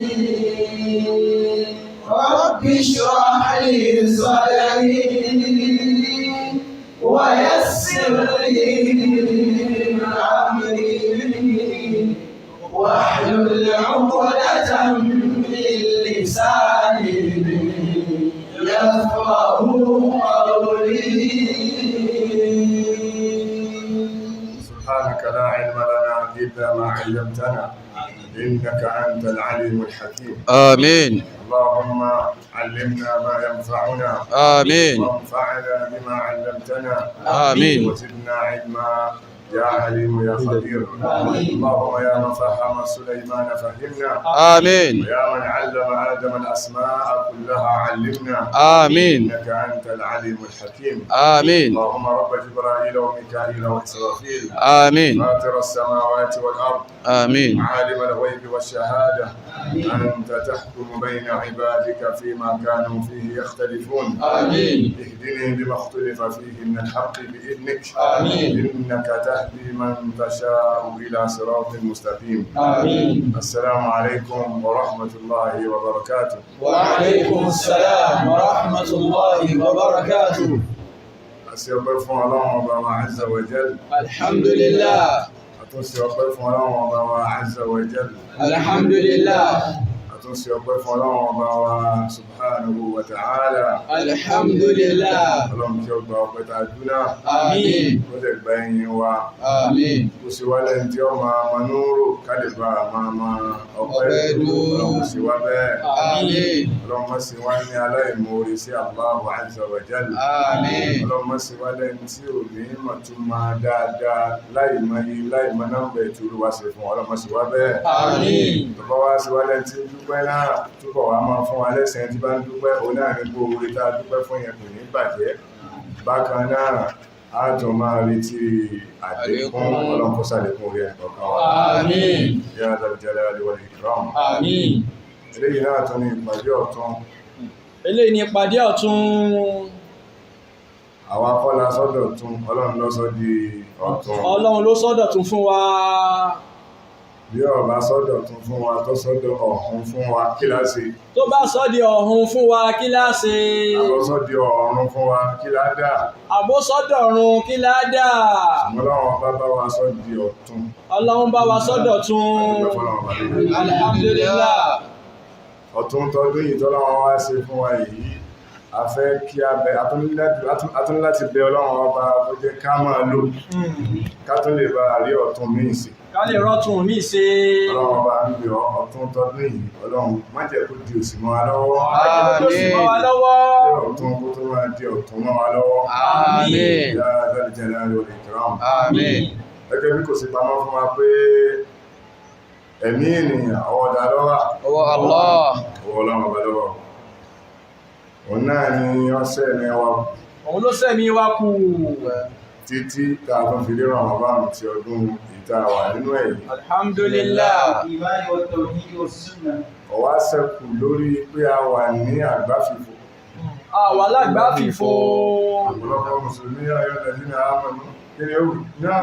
رب اشرح لي صدري ويسر لي أمري واحلل عقدة من لساني يفقه قولي. سبحانك لا علم لنا إلا ما علمتنا، إنك أنت العليم الحكيم. آمين. اللهم علمنا ما ينفعنا، آمين. وانفعنا بما علمتنا، آمين. وزدنا علما يا عليم يا خبير. اللهم يا من فهم سليمان فهمنا، آمين. ويا من علم آدم الأسماء كلها علمنا، آمين. إنك أنت العليم الحكيم. آمين. اللهم رب جبرائيل وميكائيل وإسرافيل، آمين. فاطر السماوات والأرض، آمين. عالم الغيب والشهادة، أنت تحكم بين عبادك فيما كانوا فيه يختلفون. آمين. اهدني لما اختلف فيه من الحق بإذنك، آمين. إنك تهدي من تشاء إلى صراط مستقيم. آمين. السلام عليكم ورحمة الله وبركاته. وعليكم السلام ورحمة الله وبركاته. Àṣẹ ọpẹ́ fún Ọlọ́run Ọba wa Azza wa Jal. الحمد لله. Àtúnṣe ọpẹ́ fún Ọlọ́run Ọba wa Azza wa Jal. الحمد لله. Àtúnṣe ọpẹ́ fún Ọlọ́run Ọba wa Subhanahu wa Ta'ala. الحمد لله. Ọlọ́run kí ó gba ọpẹ́ tá a dúná, آمين. ó lè gba ẹ̀yìn wa, آمين. kó sì wá lẹ́yìn tí ó máa manúrò kálíbà máa ma ọpẹ́ Ọpẹ́ dú. Ọlọ́run kò sí wá bẹ́ẹ̀. آمين. Ọlọ́run má sì wá ní aláìmoore sí Allahu Azza wa Jal. آمين. Ọlọ́run má sì wá lẹ́yìn tí ò ní mọ̀túnmá dáadáa láì mọ iye, láì mọ nọ́mbà ètò Olúwa ṣe fún. Ọlọ́run má sì wá bẹ́ẹ̀. آمين. Tọ́bọ̀ wá sí wá lẹ́yìn tí ń dúpẹ́ náà, túbọ̀ wá máa fún wa lẹ́sẹ̀ tí bá ń dúpẹ́, òun náà ní gbogbo orí tá a dúpẹ́ fún yẹn kò ní bàjẹ́. Bákan náà, a tún máa retí àlékún. Àlékún. Ọlọ́run kó ṣàlékún orí ẹnì kọ̀ọ̀kan wa. آمين. Ya Dhal Jalali wal Ikram. آمين. Eléyìí náà tún ní ìpàdé ọ̀tún. Eléyìí ni ìpàdé ọ̀tún. Àwa kọ́ la sọ́dọ̀ tún, Ọlọ́run ló sọ di ọ̀tún. Ọlọ́run ló sọ́dọ̀ tún fún wa. Bí ó bá sọ́dọ̀ tún fún wa, tó sọ́dọ̀ ọ̀hún fún wa, kí la ṣe? Tó bá sọ́ di ọ̀hún fún wa, kí lá ṣe? Àbọ̀ sọ́ di ọ̀run fún wa, kí la dà? Àbó sọ́dọ̀ ọ̀run, kí lá dà? Ọlọ́run bá bá wa sọ di ọ̀tún. Ọlọ́run bá wa sọ́dọ̀ tún. Adúpẹ́ fọ́lọ́run bá lórí. Alhamdulillah. Ọ̀tún tọdún yìí tọ́lọ́run wá ṣe fún wa yìí, a fẹ́ kí a bẹ, a tún ní láti bẹ Ọlọ́run Ọba kó jẹ́ ká máa lò, ká tún lè bá rí ọ̀tún míì sí. Ká lè rọ́tún mí ṣe. Ọlọ́run Ọba ń bẹ̀ ọ́, ọ̀tún tọdún yìí, Ọlọ́run má jẹ́ kó di òsì mọ́ wa lọ́wọ́. Kó sì mọ́ wa lọ́wọ́. Kí ọ̀tún kó tó máa di ọ̀tún mọ́ wa lọ́wọ́. آمين. Ya Dhal Jalali wal Ikram. آمين. Gẹ́gẹ́ bí kò sí pamọ́ fún wa pé ẹ̀mí ènìyàn, ọwọ́ ta ló wà? Ọwọ́ Allah. Ọwọ́ Ọlọ́run Ọba lọ́wọ́. Òun náà ni ọ̀sẹ̀ ní wa Òun ló sẹ̀mí wa kù. títí tá a tún fi lé Ramadan ti ọdún ìta wà nínú ẹ̀yìn. Alhamdulillah. الإيمان والتوحيد والسنة. Ọ̀wá ṣẹ́kù lórí pé a wà ní àgbáfìfò. Àwa lágbàáfìfo. Ọ̀pọ̀lọpọ̀ mùsùlùmí ayọ̀ lẹ́yìn àmọ́nú kí ni ó wù náà,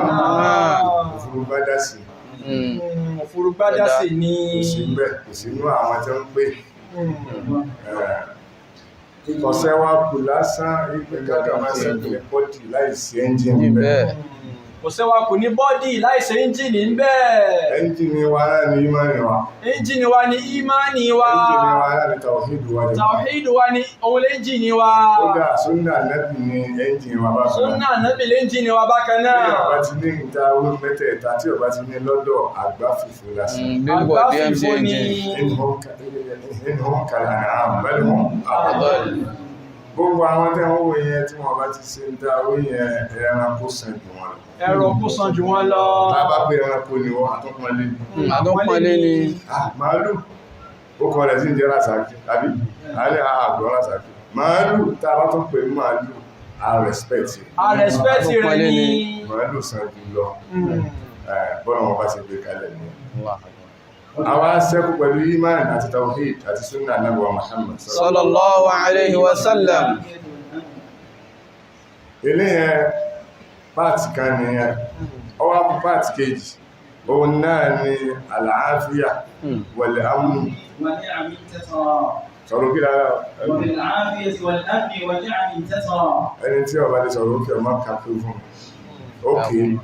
òfurufú bá dá sí. Òfurufú sí ni. Kò sí ń bẹ̀, kò sí inú àwọn tí ó ń pè. Kọ̀sẹ́ wa kù lásán wípé gàgà máa ṣẹ́kù ní body láìsí ẹ́ńjìnì bẹ́ẹ̀. Bẹ́ẹ̀. Kò sẹ́wà kù ní body láìsí ẹ́ńjìnì ń bẹ́ẹ̀. Ẹ́ńjìnì wa náà ní ìmánì wa. Ẹ́ńjìnì wa ni ìmánì wa. Ẹ́ńjìnì wa náà ní tàwíìdù wa jẹ́. Tàwíìdù wa ni òun lẹ́ńjìnì wa. Kódà súnà Nábì ní ẹ́ńjìnì wa bákan náà. Súnà Nábì lẹ́ńjìnì wa bákan Bí náà. ọba ti ní ìta owó mẹ́tẹ̀ẹ̀ta, tí ọba ti ní lọ́dọ̀, àgbáfìfò lásán. Bíbọ̀ DMC Àgbáfìfo ni. engine. In hum kal-an'am bal hum adall. Gbogbo àwọn tẹ́ ń wò yẹn, tí wọ́n bá ti ṣe ń ta owó yẹn, ẹranko sàn jù wọn lọ. Ẹ̀rọ kó sàn jù wọ́n lọ. Tá a bá pé ẹranko ni wọ́n, àtúnpọ̀nlé. Àtúnpọ̀nlé ni. Ah, màálù ó kọ rẹ̀ sí ń jẹ́ Rasaki tàbí àálẹ́ àgbọ̀ Rasaki. Màálù, tá a bá tún pè ní màálù, a respect rẹ̀. A respect rẹ̀ ni. Màálù sàn jù lọ. Bọ́lá wọn bá ṣe gbé kalẹ̀ ni àwa ṣẹ́kù pẹ̀lú iman àti tawhid àti sunna Ànábì wa Muhammad. Sallallahu alayhi wa sallam. Eléyẹn part kan nìyẹn. Ọwá kú part kejì. Òun náà ni àlàáfíà wal amn. ونعم تترى. Sọ̀rọ̀ kí lára وبالعافية والأمن ونعم تترى. ẹni tí ọba lè sọ̀rọ̀ òkè ọmọ kàkó fún ókè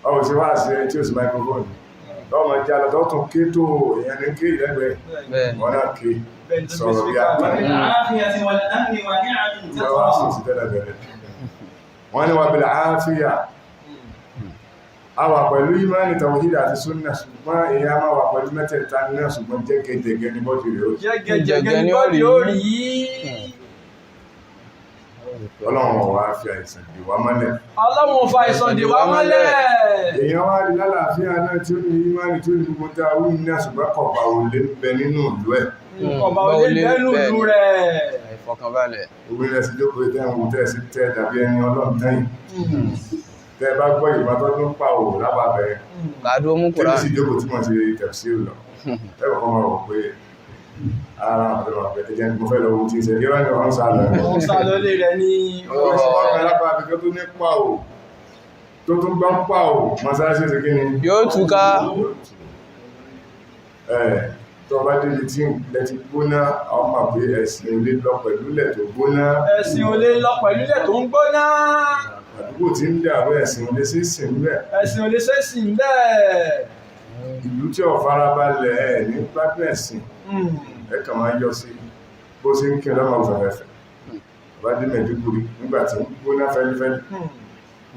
ọ̀hún tí wá sí ẹni tí ó sì microphone lọ́mọ jẹ́ alọ́ tó tún ké tó èèyàn ní ké ìlẹ́gbẹ̀ẹ́ Bẹ́ẹ̀ni. wọn náà ké sọ̀rọ̀ bí apá وبالعافية والأمن ونعم ìjọba sùn تترى. sí tẹ́lẹ̀ tẹ́lẹ̀. Wọ́n ní wà bil àáfíà, a wà pẹ̀lú ìmánì tàwhídì àti súnnà, ṣùgbọ́n èèyàn máa wà pẹ̀lú mẹ́tẹ̀ẹ̀ta náà, ṣùgbọ́n jẹ́gẹ́jẹ́gẹ́ ní bọ́dì rẹ̀ ó Jẹ́gẹ́jẹ́gẹ́ ní bọ́dì ó rí. Ọlọ́run wá fi àìsàn dè wá mọ́lẹ̀. Ọlọ́run ò fa àìsàn dè wá mọ́lẹ̀. Èèyàn wá rí lálàáfíà náà tí ó ní ìmánì tí ó ní gbogbo tá a wí ní, àṣùgbọ́n kọ̀ọ̀bà ò lè ń bẹ nínú ìlú ẹ̀. Ọba ò lè bẹ́nu ìlú rẹ̀. Ìfọkànbalẹ̀. Gbogbo ilẹ̀ sí jókòó tẹ́ ń wo tẹ́ sí tẹ́ dàbí ẹni ọlọ́run tẹ́yìn tẹ́ bá gbọ́ ìbá tó tún pa òwò lábàbẹ̀rẹ̀ Kàdúró mú tẹ́lẹ̀ Kùránì. sí jókòó tí mo ti tẹ̀síìrì lọ tẹ́lẹ̀ kọ́ máa wọ̀ pé ara àwọn ọ̀dọ́ àpẹ tẹ́jẹ́ mo fẹ́ lọ wo tí ń ṣe irọ́ ni wọ́n ń sá lọ. Òun sá lọlé rẹ̀ ní. Ọkàn lápá abikẹ́ tó ní pa ò tó tún gbọ́ pa ò mọ́sálásí ṣe kí ni. Yóò túká. Ẹ̀ tó bá débi tí ilẹ̀ ti gbóná, àwọn máa pé ẹ̀sìn ilé lọ pẹ̀lú ilẹ̀ tó gbóná. Ẹ̀sìn ò lè lọ pẹ̀lú ilẹ̀ tó ń gbóná. Àdúgbò tí ń dàrú, ẹ̀sìn ilé sí sìn bẹ́ẹ̀. Ẹ̀sìn ò lè ṣe sìn bẹ́ẹ̀. Ìlú tí ò farabalẹ̀ ẹ̀ ní gbádùn ẹ̀sìn, ẹ kàn máa yọ sí bó ṣe ń kí ọlọ́mọ fẹ̀fẹ̀fẹ̀ bá dé Mẹ̀dúgùrí nígbà tí ń gbóná fẹ́lifẹ́li,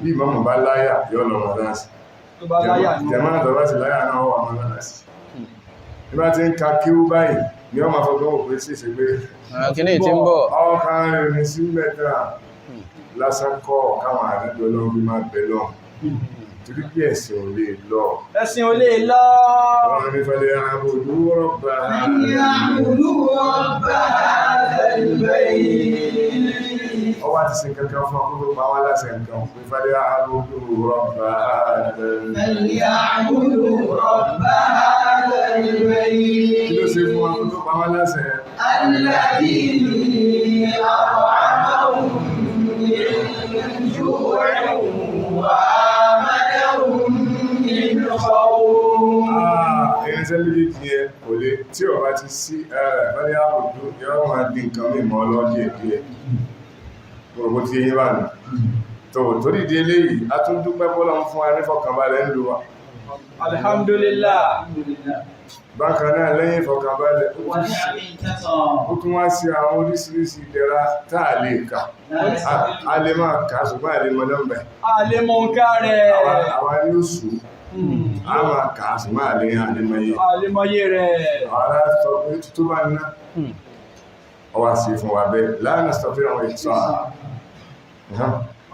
bí ìmọ̀mù bá láyà yọ lọ mọ́sálásí. Tó bá láyà ní. Jẹ̀mọ́ tó bá sì láyà náà wà mọ́sálásí nígbà tí ń ka kíú báyìí ni wọ́n máa fọgbọ́n wò pé sì ṣe pé Ọ̀rọ̀ kìíní tí ń bọ̀. Ọkàn rẹ̀ ní sí mẹ́ta lásán kọ́ káwọn àdájọ́ ọlọ́run bí máa bẹ̀ lọ́hùn torí pé ẹ̀sìn ò lè lọ. Ẹ̀sìn ò lè lọ. Ọlọ́run ní fẹ́lẹ́ àbòdú rọ́bà. فليعبدوا رب هذا البيت. Ọwọ́ àti sin kankan fún ọkùnrin tó pa wá láti nǹkan pé fẹ́lẹ́ àbòdú rọ́bà. فليعبدوا رب هذا Kí ló البيت. ṣe fún ọkùnrin tó pa wá láti? الذي أطعمهم من جوع وآمنهم من خوف. Irinṣẹ́ méjèèjì yẹn kò lè tí ọba ti sí fẹ́lẹ́ àbòdú yóò máa di nǹkan mímọ́ lọ díẹ̀ díẹ̀. Gbogbo tí eyín bá nù. Tó torí di eléyìí, a tún dúpẹ́ bọ́lá ń fún wa ní fọkànbalẹ̀ ń lu wa. Alhamdulillah. Bákan náà, lẹ́yìn ìfọkànbalẹ̀, ونعم تترى. ó tún wá sí àwọn oríṣiríṣi ìdẹ̀ra tá a lè kà. A lè máa kà á, ṣùgbọ́n a lè mọ nọ́mbà ẹ̀. A lè mọ nǹkan rẹ̀. Àwa ní oṣù a máa kà á, ṣùgbọ́n a lè mọ iye. A lè mọ iye rẹ̀. Àwọn ará sọ pé tuntun bá ná ọwá sí fún wa bẹ́ẹ̀ láàrín sọfíà àwọn ìṣọ́.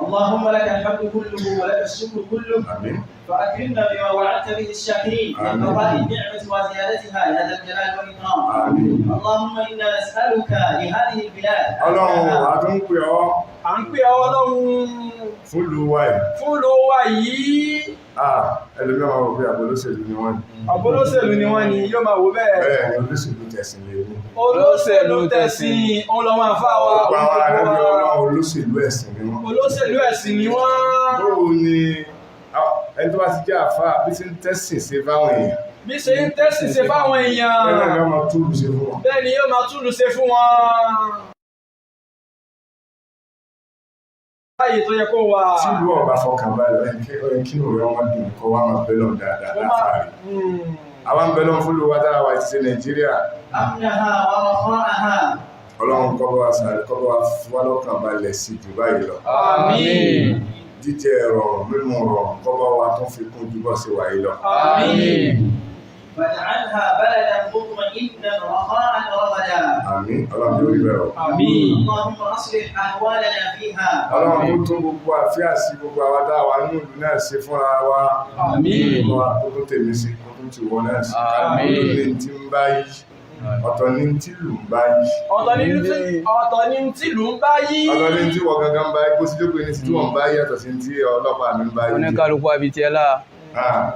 اللهم لك الحمد كله ولك الشكر كله. Àmín. فأكرمنا بما وعدت به الشاكرين من آمين. قضاء النعمة وزيادتها يا ذا الجلال والإكرام. آمين. اللهم إنا نسألك لهذه البلاد Ọlọ́run, a tún ń pè ọ́ À ń pè ọ́ Ọlọ́run fún ìlú wa yìí. Fún ló wà yìí. Ah, ẹlòmíràn máa wò pé àbólóṣèlú ni wọ́n ní. Àbólóṣèlú ni wọ́n ní yóò máa wò bẹ́ẹ̀. Bẹ́ẹ̀ ni, olóṣèlú tẹ̀sìn lè ní. Olóṣèlú tẹ̀sìn òun lọ́wọ́ àfa wa. Gbogbo àwọn arábí Ọlọ́run, olóṣèlú ẹ̀sìn ni wọ́n. Olóṣèlú ẹ̀sìn ni wọ́n. Bóò ni ẹni tó bá ti jẹ́ àfáà bí ti ń tẹ̀sìn ṣe fáwọn èèyàn, Bí ṣe ń tẹ̀sìn ṣe fáwọn èèyàn, bẹ́ẹ̀ náà ni wọ́n máa túlù ṣe fún wọn. bẹ́ẹ̀ ni yóò máa túlù ṣe fún wọn. Báyìí tó yẹ kó wà. Tí ìlú ọba fọkàn balẹ̀, ó yẹ kí òwe wọn dùn kó wá máa bẹ́ lọ́n dáadáa láfààrí. Àwọn ń bẹ lọ́n fún lówó táwa ti ṣe Nàìjíríà. أمنها ورخاءها. Ọlọ́run kọ́ bá wa sàrẹ́, kọ́ bá wa fún wa lọ́kàn balẹ̀ sí jù báyìí lọ. Àmín. Jíjẹ rọrùn, mímu rọrùn, kọ́ bá wa tún fi kún jù bọ́ sí wa yìí lọ. Àmín. واجعلها بلدا مطمئنا رخاء رغدا. Àmín, Ọlọ́run yóò rí bẹ́ẹ̀ o. Àmín. اللهم أصلح أحوالنا فيها. Ọlọ́run kó tún gbogbo àfíà sí gbogbo àwa tá a wà nínú ìlú náà ṣe fúnra wa. Àmín. Kó wa kó tún tèmi sí, kó tún tìwọ náà sí. Àmín. Kálukú ní ti ń bá yí, ọ̀tọ̀ ní tí lù ń bá yí. Ọ̀tọ̀ ní tìlú ń bá yí. Ọ̀tọ̀ ní tí wọ́n gangan bá yí, bó ti jókòó ní tí wọ́n ń bá yí yàtọ̀ sí tí ọlọ́pàá mi ń bá yí. Oníkálukú àbí tiẹ̀ láà. Ah,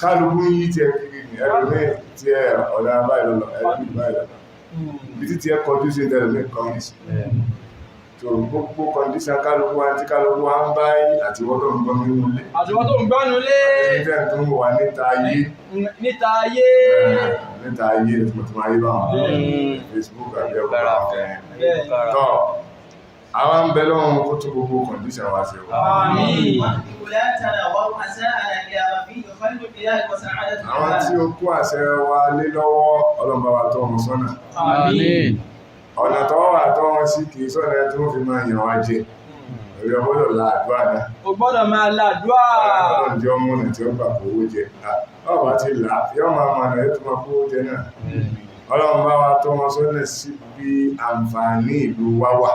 kálukú ń yí tiẹ̀ kiri ní ẹlòmíì tiẹ̀ ọ̀nà báyìí lọ́lọ́, ẹlòmíì báyìí lọ́lọ́, ibi tí tiẹ̀ kọjú sí ẹlòmíì kan yìí sí. Tó gbogbo condition kálukú wa tí kálukú wa ń bá yí àti wọ́n tó ń gbọ́ nínú ilé. Àtiwọ́n tó ń gbọ́nu lé. Ẹni tẹ́ tó ń wà níta ayé. Níta ayé. Níta ayé tùmọ̀tùmọ̀ ayé báwọn. Facebook àbí ẹ̀kọ́ báwọn. Bẹ́ẹ̀. Tọ́ àwọn ń bẹ lọ́hùn kó tún gbogbo condition wa ṣe o. Àmín. واهد ولاتنا ورؤساءنا إلى ما فيه خير البلاد وسعادة Àwọn tí العباد. ó kó àṣẹ wa lé lọ́wọ́, Ọlọ́run bá wa tọ́ wọn sọ́nà. Àmín. Ọ̀nà tó wà tọ́ wọn sí kì í sọ̀nà tí wọ́n fi máa yàn wá jẹ. Èrè ọgbọ́dọ̀ la àdúrà náà. O gbọ́dọ̀ máa làdúà. Ọlọ́run jẹ́ ọmọ ọ̀nà tí ó gbà kówó jẹ. Ọba ti là yọ́ máa mọ̀ ọ̀nà yóò tún máa kówó jẹ náà. Ọlọ́run bá wa tọ́ wọn sọ́nà síbi àǹfààní ìlú wa wà.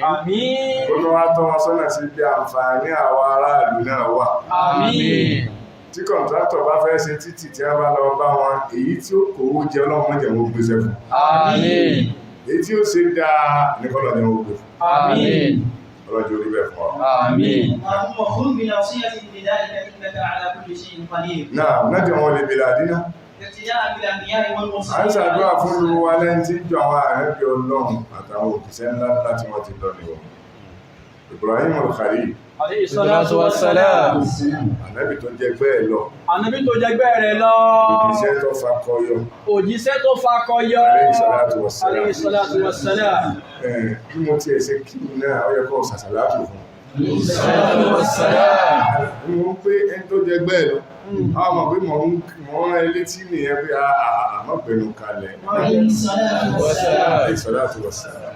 Àmín. Ó tún wá tọ́ wọn sọ́nà síbi àǹfààní àwọn aráàlú náà wà. Àmín. Tí kọ̀ǹtrátọ̀ bá fẹ́ ṣe títì tí wọ́n bá lọ bá wọn, èyí tí ó kówó jẹ, Ọlọ́run má jẹ́ wọn ó gbéṣẹ́ fún. Àmín. Èyí tí ó ṣe dáa ní kọ́lọ̀ ní wọ́n gbé fún. Àmín. Ọlọ́jọ́ orí bẹ́ẹ̀ fún ọ. Àmín. اللهم خذ بناصية لذلك إنك على كل شيء قدير. Náà náà wọn lè bèèrè àdínà. اقتداء بالأنبياء À ń والمرسلين. ṣàdúrà fún lu wa lẹ́yìn tí ń jọ àwọn àrẹ́bí Ọlọ́run àtàwọn òkìṣẹ́ ńlá ńlá tí wọ́n ti lọ nìwọ̀n. Ibrahim al-Khalil, Alayhi salatu wassalam. ànábì tó jẹ bẹ́ẹ̀ lọ, Ànábì tó jẹgbẹ́ rẹ̀ lọ. òkìṣẹ́ tó fakọyọ, Òjíṣẹ́ tó fakọyọ. Alayhi salatu wassalam. Alayhi salatu wassalam. Bí mo tiẹ̀ ṣe kí n náà, ó yẹ kó ṣàṣàlátù fún un. Salatu wassalam. Mo ń pé ẹni tó jẹ bẹ́ẹ̀ lọ, àwọn ọmọ pé mò ń rán ilé tí nìyẹn pé àmọ́ pẹ̀lú kalẹ̀. عليه الصلاة والسلام. Alayhi salatu wassalam.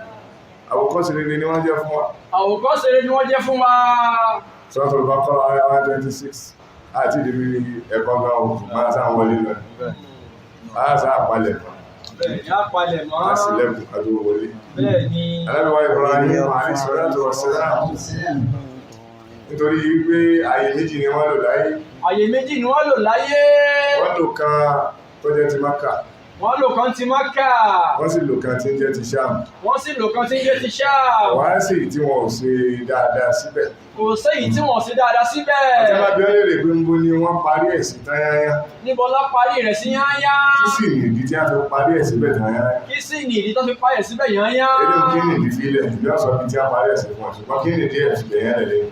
Àwòkọ́ṣe rere ni wọ́n jẹ́ fún wa. Àwòkọ́ṣe rere ni wọ́n jẹ́ fún wa. Suratul Baqara àyà 126 àti ìdíbi ẹ̀kọ́ gan òkú máa sáà wọlé lọ. A sáà palẹ̀ mọ́, Bẹ́ẹ̀ ni, á palẹ̀ mọ́. a sì lẹ́kùn ká tó wọlé. Bẹ́ẹ̀ ni. Ànábì wa Ibrahim alayhi salatu wassalam, nítorí pé ààyè méjì ni wọ́n lò láyé. Àyè méjì ni wọ́n lò láyé. Wọ́n lò kan tó jẹ́ ti Mákà, Wọ́n lò kan ti Mákà. wọ́n sì lò kan tí ń jẹ́ ti Ṣáàmù. Wọ́n sì lò kan tí ń jẹ́ ti Ṣáàm. Wọ́n sì tí wọn ò ṣe dáadáa síbẹ̀. Kò séyìí tí wọ́n ṣe dáadáa síbẹ̀. Àti alábíọ́lẹ̀ rè pé ń bó ni wọ́n parí ẹ̀ sí tányányá. Níbo lọ parí rẹ̀ sí yányá? Kí sì nìdí tí a fi parí ẹ̀ síbẹ̀ tányányá? Kí sì ni ìdí tó fi parí ẹ̀ síbẹ̀ yányá? Ilé kí ni ìdí fílẹ̀ ìdí ọ̀sọ̀ ibi tí a parí ẹ̀ sí fún ọ, ṣùgbọ́n kí ni ìdí ẹ̀ síbẹ̀ yẹn lẹ́lẹ́?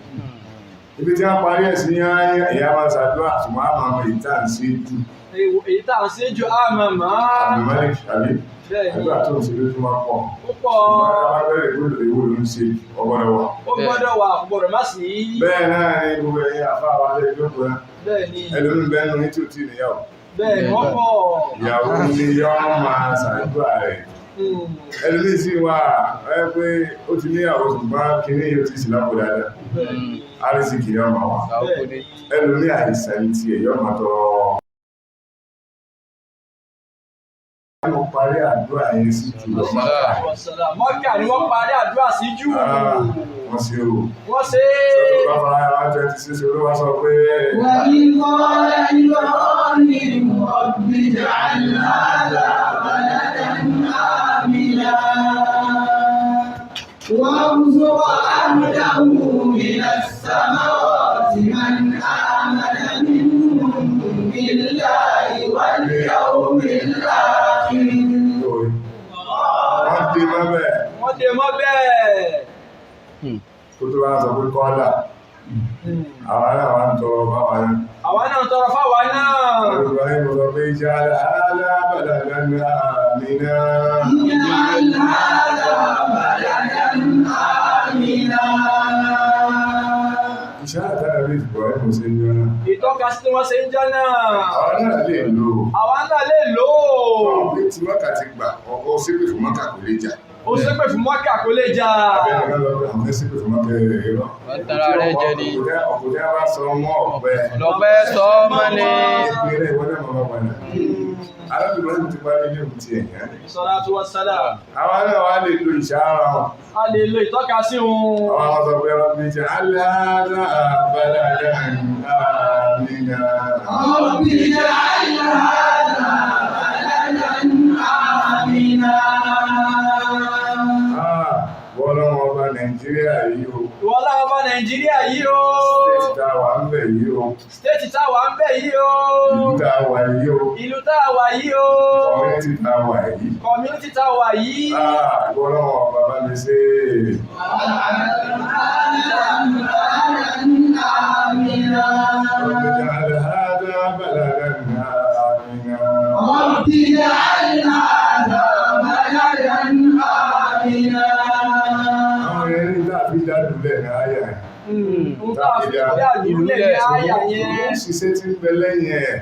Ibi tí a parí ẹ̀ sí yányá, ìyá máa ṣàdúrà, ṣùgbọ́n a máa mọ ìta ń sí jù. Èyí tá à ń ṣe ju àmọ́ mọ́. Abdulmalik àbí Bẹ́ẹ̀ ni. àdúrà tó ń ṣe lójúmọ́ pọ̀. Púpọ̀. Ṣùgbọ́n a bá bẹ̀rẹ̀ ìwúlò ìwúlò ń ṣe ọgbọ́dọ̀ wà. Ó gbọ́dọ̀ wà, kò gbọ́dọ̀ má sí. Bẹ́ẹ̀ náà ni gbogbo ẹ̀yin àfa wa lè jókòó náà. Bẹ́ẹ̀ ni. Ẹlòmíín bẹ́ẹ̀ nù ní tí ò tí ì níyàwó. Bẹ́ẹ̀ ni wọ́n pọ̀. Ìyàwó ni yọ́ máa ṣàdúrà rẹ̀. Ẹlòmíín sì wà ẹ pé ó ti níyàwó ṣùgbọ́n kinní yóò ti sì lápò dáadáa. Bẹ́ẹ̀ ni. Arísìkì yọ́ máa wà. Àwòkọ́dé. Ẹlòmíín àìsàn tiẹ̀ yọ́ máa tọrọ. Mo parí àdúrà yẹn sí jùlọ Mákà. Mọ́kà ni wọ́n parí àdúrà sí jù. Wọ́n ṣe o. Wọ́n ṣe é. Sọ́tò bá fara 126 olúwa sọ pé. وإذ قال إبراهيم رب اجعل هذا بلدا آمنا وارزق أهله من الثمرات من آمن منهم بالله واليوم الآخر. Wọ́n dé mọ́ bẹ́ẹ̀. Wọ́n dé mọ́ bẹ́ẹ̀. Kó tó bá sọ pé kọ́là. Àwa náà wá ń tọrọ fáwa náà. Àwa náà tọrọ fáwa náà. Ibrahim sọ pé ij'al hadha baladan amina. اجعل هذا بلدا آمنا. Iṣẹ́ àtàrà bí Ibrahim ṣe ń yọ náà. Ìtọ́ka sí tí wọ́n ṣe ń jẹ́ náà. Àwa náà lè lò ó. Àwa náà lè lò ó. Pé tí Mákà ti gbà, ọkọ̀ ṣépè fún Mákà kò lè jà. Ó ṣépè fún Mọ́kà kó lè jà. Abẹ́nìkan lọ pé àwọn fẹ́ ṣépè fún Mákà rẹ̀ rọ. Wọ́n tara rẹ̀ jẹ ni. Ọkùnrin bá sọ mọ́ ọ̀pẹ. Lọ́pẹ́ sọ mọ́ ni. Ìpínlẹ̀ ìwọ náà máa padà. Arábìnrin ti parí ilé ìwé ti ẹ̀yán. Salatu wassalam. Àwa náà wá lè lo ìṣàrà wọn. A lè lo ìtọ́ka sí òun. Àwọn ọmọ sọ pé rabbi ij'al hadha baladan amina. رب اجعل هذا بلدا آمنا. Ah, wọ́n lọ́wọ́ ọba Nàìjíríà yìí o. Ìwọ láwọn ọba Nàìjíríà yìí o. State tá a wà ń bẹ̀ yìí o, Stéètì tá a wà ń bẹ̀ yìí o. ìlú tá a wà yìí o, Ìlú tá a wà yìí o. community tá a wà yìí. Community tá a wà yìí. Ah, ìwọ Ọlọ́run ọba bá mi ṣe é. رب اجعل هذا بلدا آمنا. رب اجعل هذا بلدا آمنا. Àwọn ẹni tá a fi dá lulẹ̀ ní àyà ẹ̀. Ohun tá a fi dá lulẹ̀ ní àyà yẹn. Ṣiṣẹ́ tí ń bẹ lẹ́yìn ẹ̀.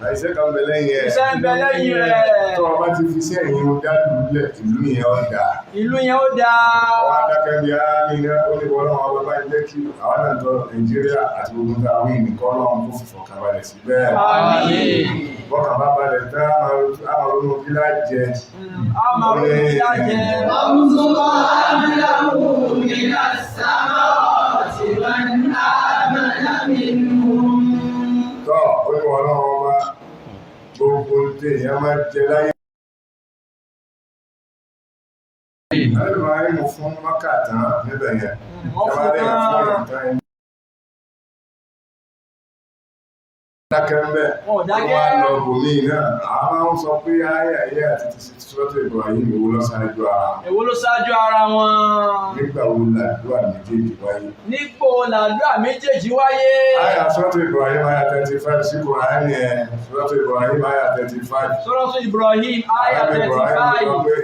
Àìṣẹ́ kan bẹ lẹ́yìn ẹ̀. Iṣẹ́ ń bẹ lẹ́yìn rẹ̀. Tó o bá ti fi iṣẹ́ yẹn o dá lulẹ̀, ìlú yẹn ó dà. Ìlú yẹn ó dáa. Àwọn adákẹ́ bíi Amina, ó ní wọ́n lọ́wọ́ bàbá ń jẹ́ kí àwọn náà tọrọ Nàìjíríà àti gbogbo tá a wí nìkan lọ́wọ́ kó fìfọ̀ kan balẹ̀ sí bẹ́ẹ̀. Àmín. Bọ́kàn bá balẹ̀ tán, á máa ronú kí lá jẹ. A máa ronú kí lá jẹ. وارزق أهله من الثمرات من آمن منهم. Tọ́ ó ní wọ́n lọ́wọ́ bá gbogbo tí èèyàn máa jẹ láyé. Ẹ̀rọ máa ń mú fún Mákà tán níbẹ̀ yẹn. Wọ́n Ẹ fún máa lẹ́yìn fún tán. èèyàn tán yẹn. Dákẹ́ ń bẹ̀. Wọn ò dákẹ́. Wọ́n á lọ bòmíì náà. Àwọn máa ń sọ pé ayé ayé àti ti Sọ́tò Ibrahim wo lọ ṣáájú ara wọn. Èwo ló ṣáájú ara wọn? Nígbà wo làdúrà méjèèjì wáyé? Nípò làdúrà méjèèjì wáyé. Àyà Sọ́tò Ibrahim àyà 35 sí Kùránì ẹ̀. Sọ́tò Ibrahim àyà 35. Sọ́rọ́tù Ibrahim àyà Ànábì Ibrahim sọ 35. pé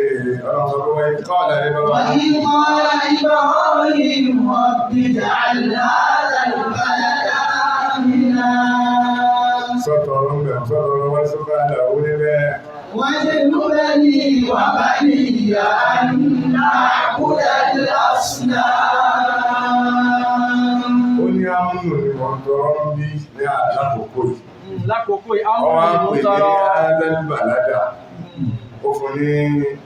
Ọlọ́run sọ pé wọ́n kọ́ ọ̀dà ní bàbá. وإذ قال إبراهيم رب اجعل هذا البلد آمنا. Sọ́tọ̀ ọ̀rọ̀ ń bẹ̀rù sọ́tọ̀ ọ̀rọ̀ wọ́n sọ́kọ́ àdà ó ní bẹ́ẹ̀. واجنبني وبني أن نعبد الأصنام. Ó ní ámúnù ni wọ́n tọrọ ń bí ní àlákòókò yìí. Lákòókò yìí, Wọ́n wá àwọn pè ìlú ní tọrọ. Ádálùbàládà. Ó fún ní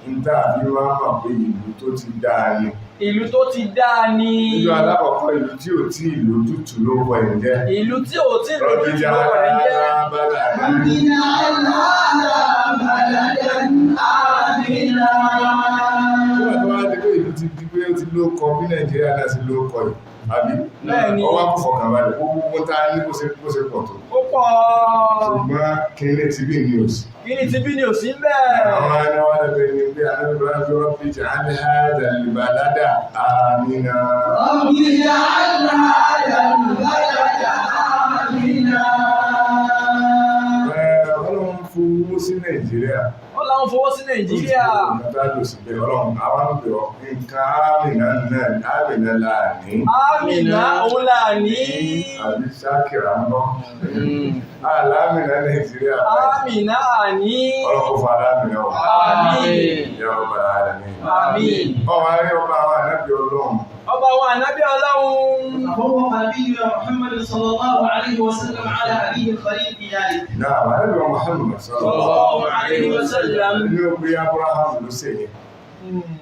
níta àbí wọ́n mọ̀ pé ìlú tó ti dáa ni. Ìlú tó ti dáa ni. Ìlú alákọ̀ọ́kọ́ ìlú tí ò tí ìlú tútù ló wọ ẹ̀ jẹ́. Ìlú tí ò tí lójú Rọ́bìjà lọ́wọ́ rẹ̀ ń jẹ́. bàlá رب اجعل هذا بلدا آمنا. Nígbà tó wá di pé ìlú ti di pé ó ti ló kọ bí Nàìjíríà náà ti ló kọ yìí, àbí? Bẹ́ẹ̀ni. Ọwọ́ kò fọkànbalẹ̀, gbogbo tá a ní bó ṣe bó ṣe pọ̀ tó. Ó pọ̀. Ṣùgbọ́n kíní ti bí ní òsì. Kí ni ti bí ni ò sí ń bẹ̀? Àwọn anáwó lẹ́bẹ̀ẹ́ ni pé anábìrán fi rọ́bì jẹ́ àdìhádà lìbàládà àmìnà. رب اجعل هذا البلد آمنا. Ọlọ́run fowó sí Nàìjíríà. Ó láwọn fowó sí Nàìjíríà. Nǹkan tá a lò sí bẹ́ẹ̀ Ọlọ́run, àwa ń bẹ̀ ọ́ nǹkan àmìnà náà àmìnà láàní. Àmìnà òun là ní. Àbí Ṣákìrà ń bọ́. Àlàmìnà Nàìjíríà. Àmìnà àní. Ọlọ́run kò fún alámìnà ọ̀. Àmín. Ya Rabbal Alamin. Àmín. Ọwọ́ ayé ọba àwọn ànábì Ọlọ́run. Ọba àwọn ànábì Ọlọ́run. فوق نبينا محمد صلى الله عليه وسلم على أبيه الخليل في ذلك. Náà, ànábì wa Muhammad Sallallahu alayhi wa sallam. Ní ó pé Abraham ló ṣe yẹn.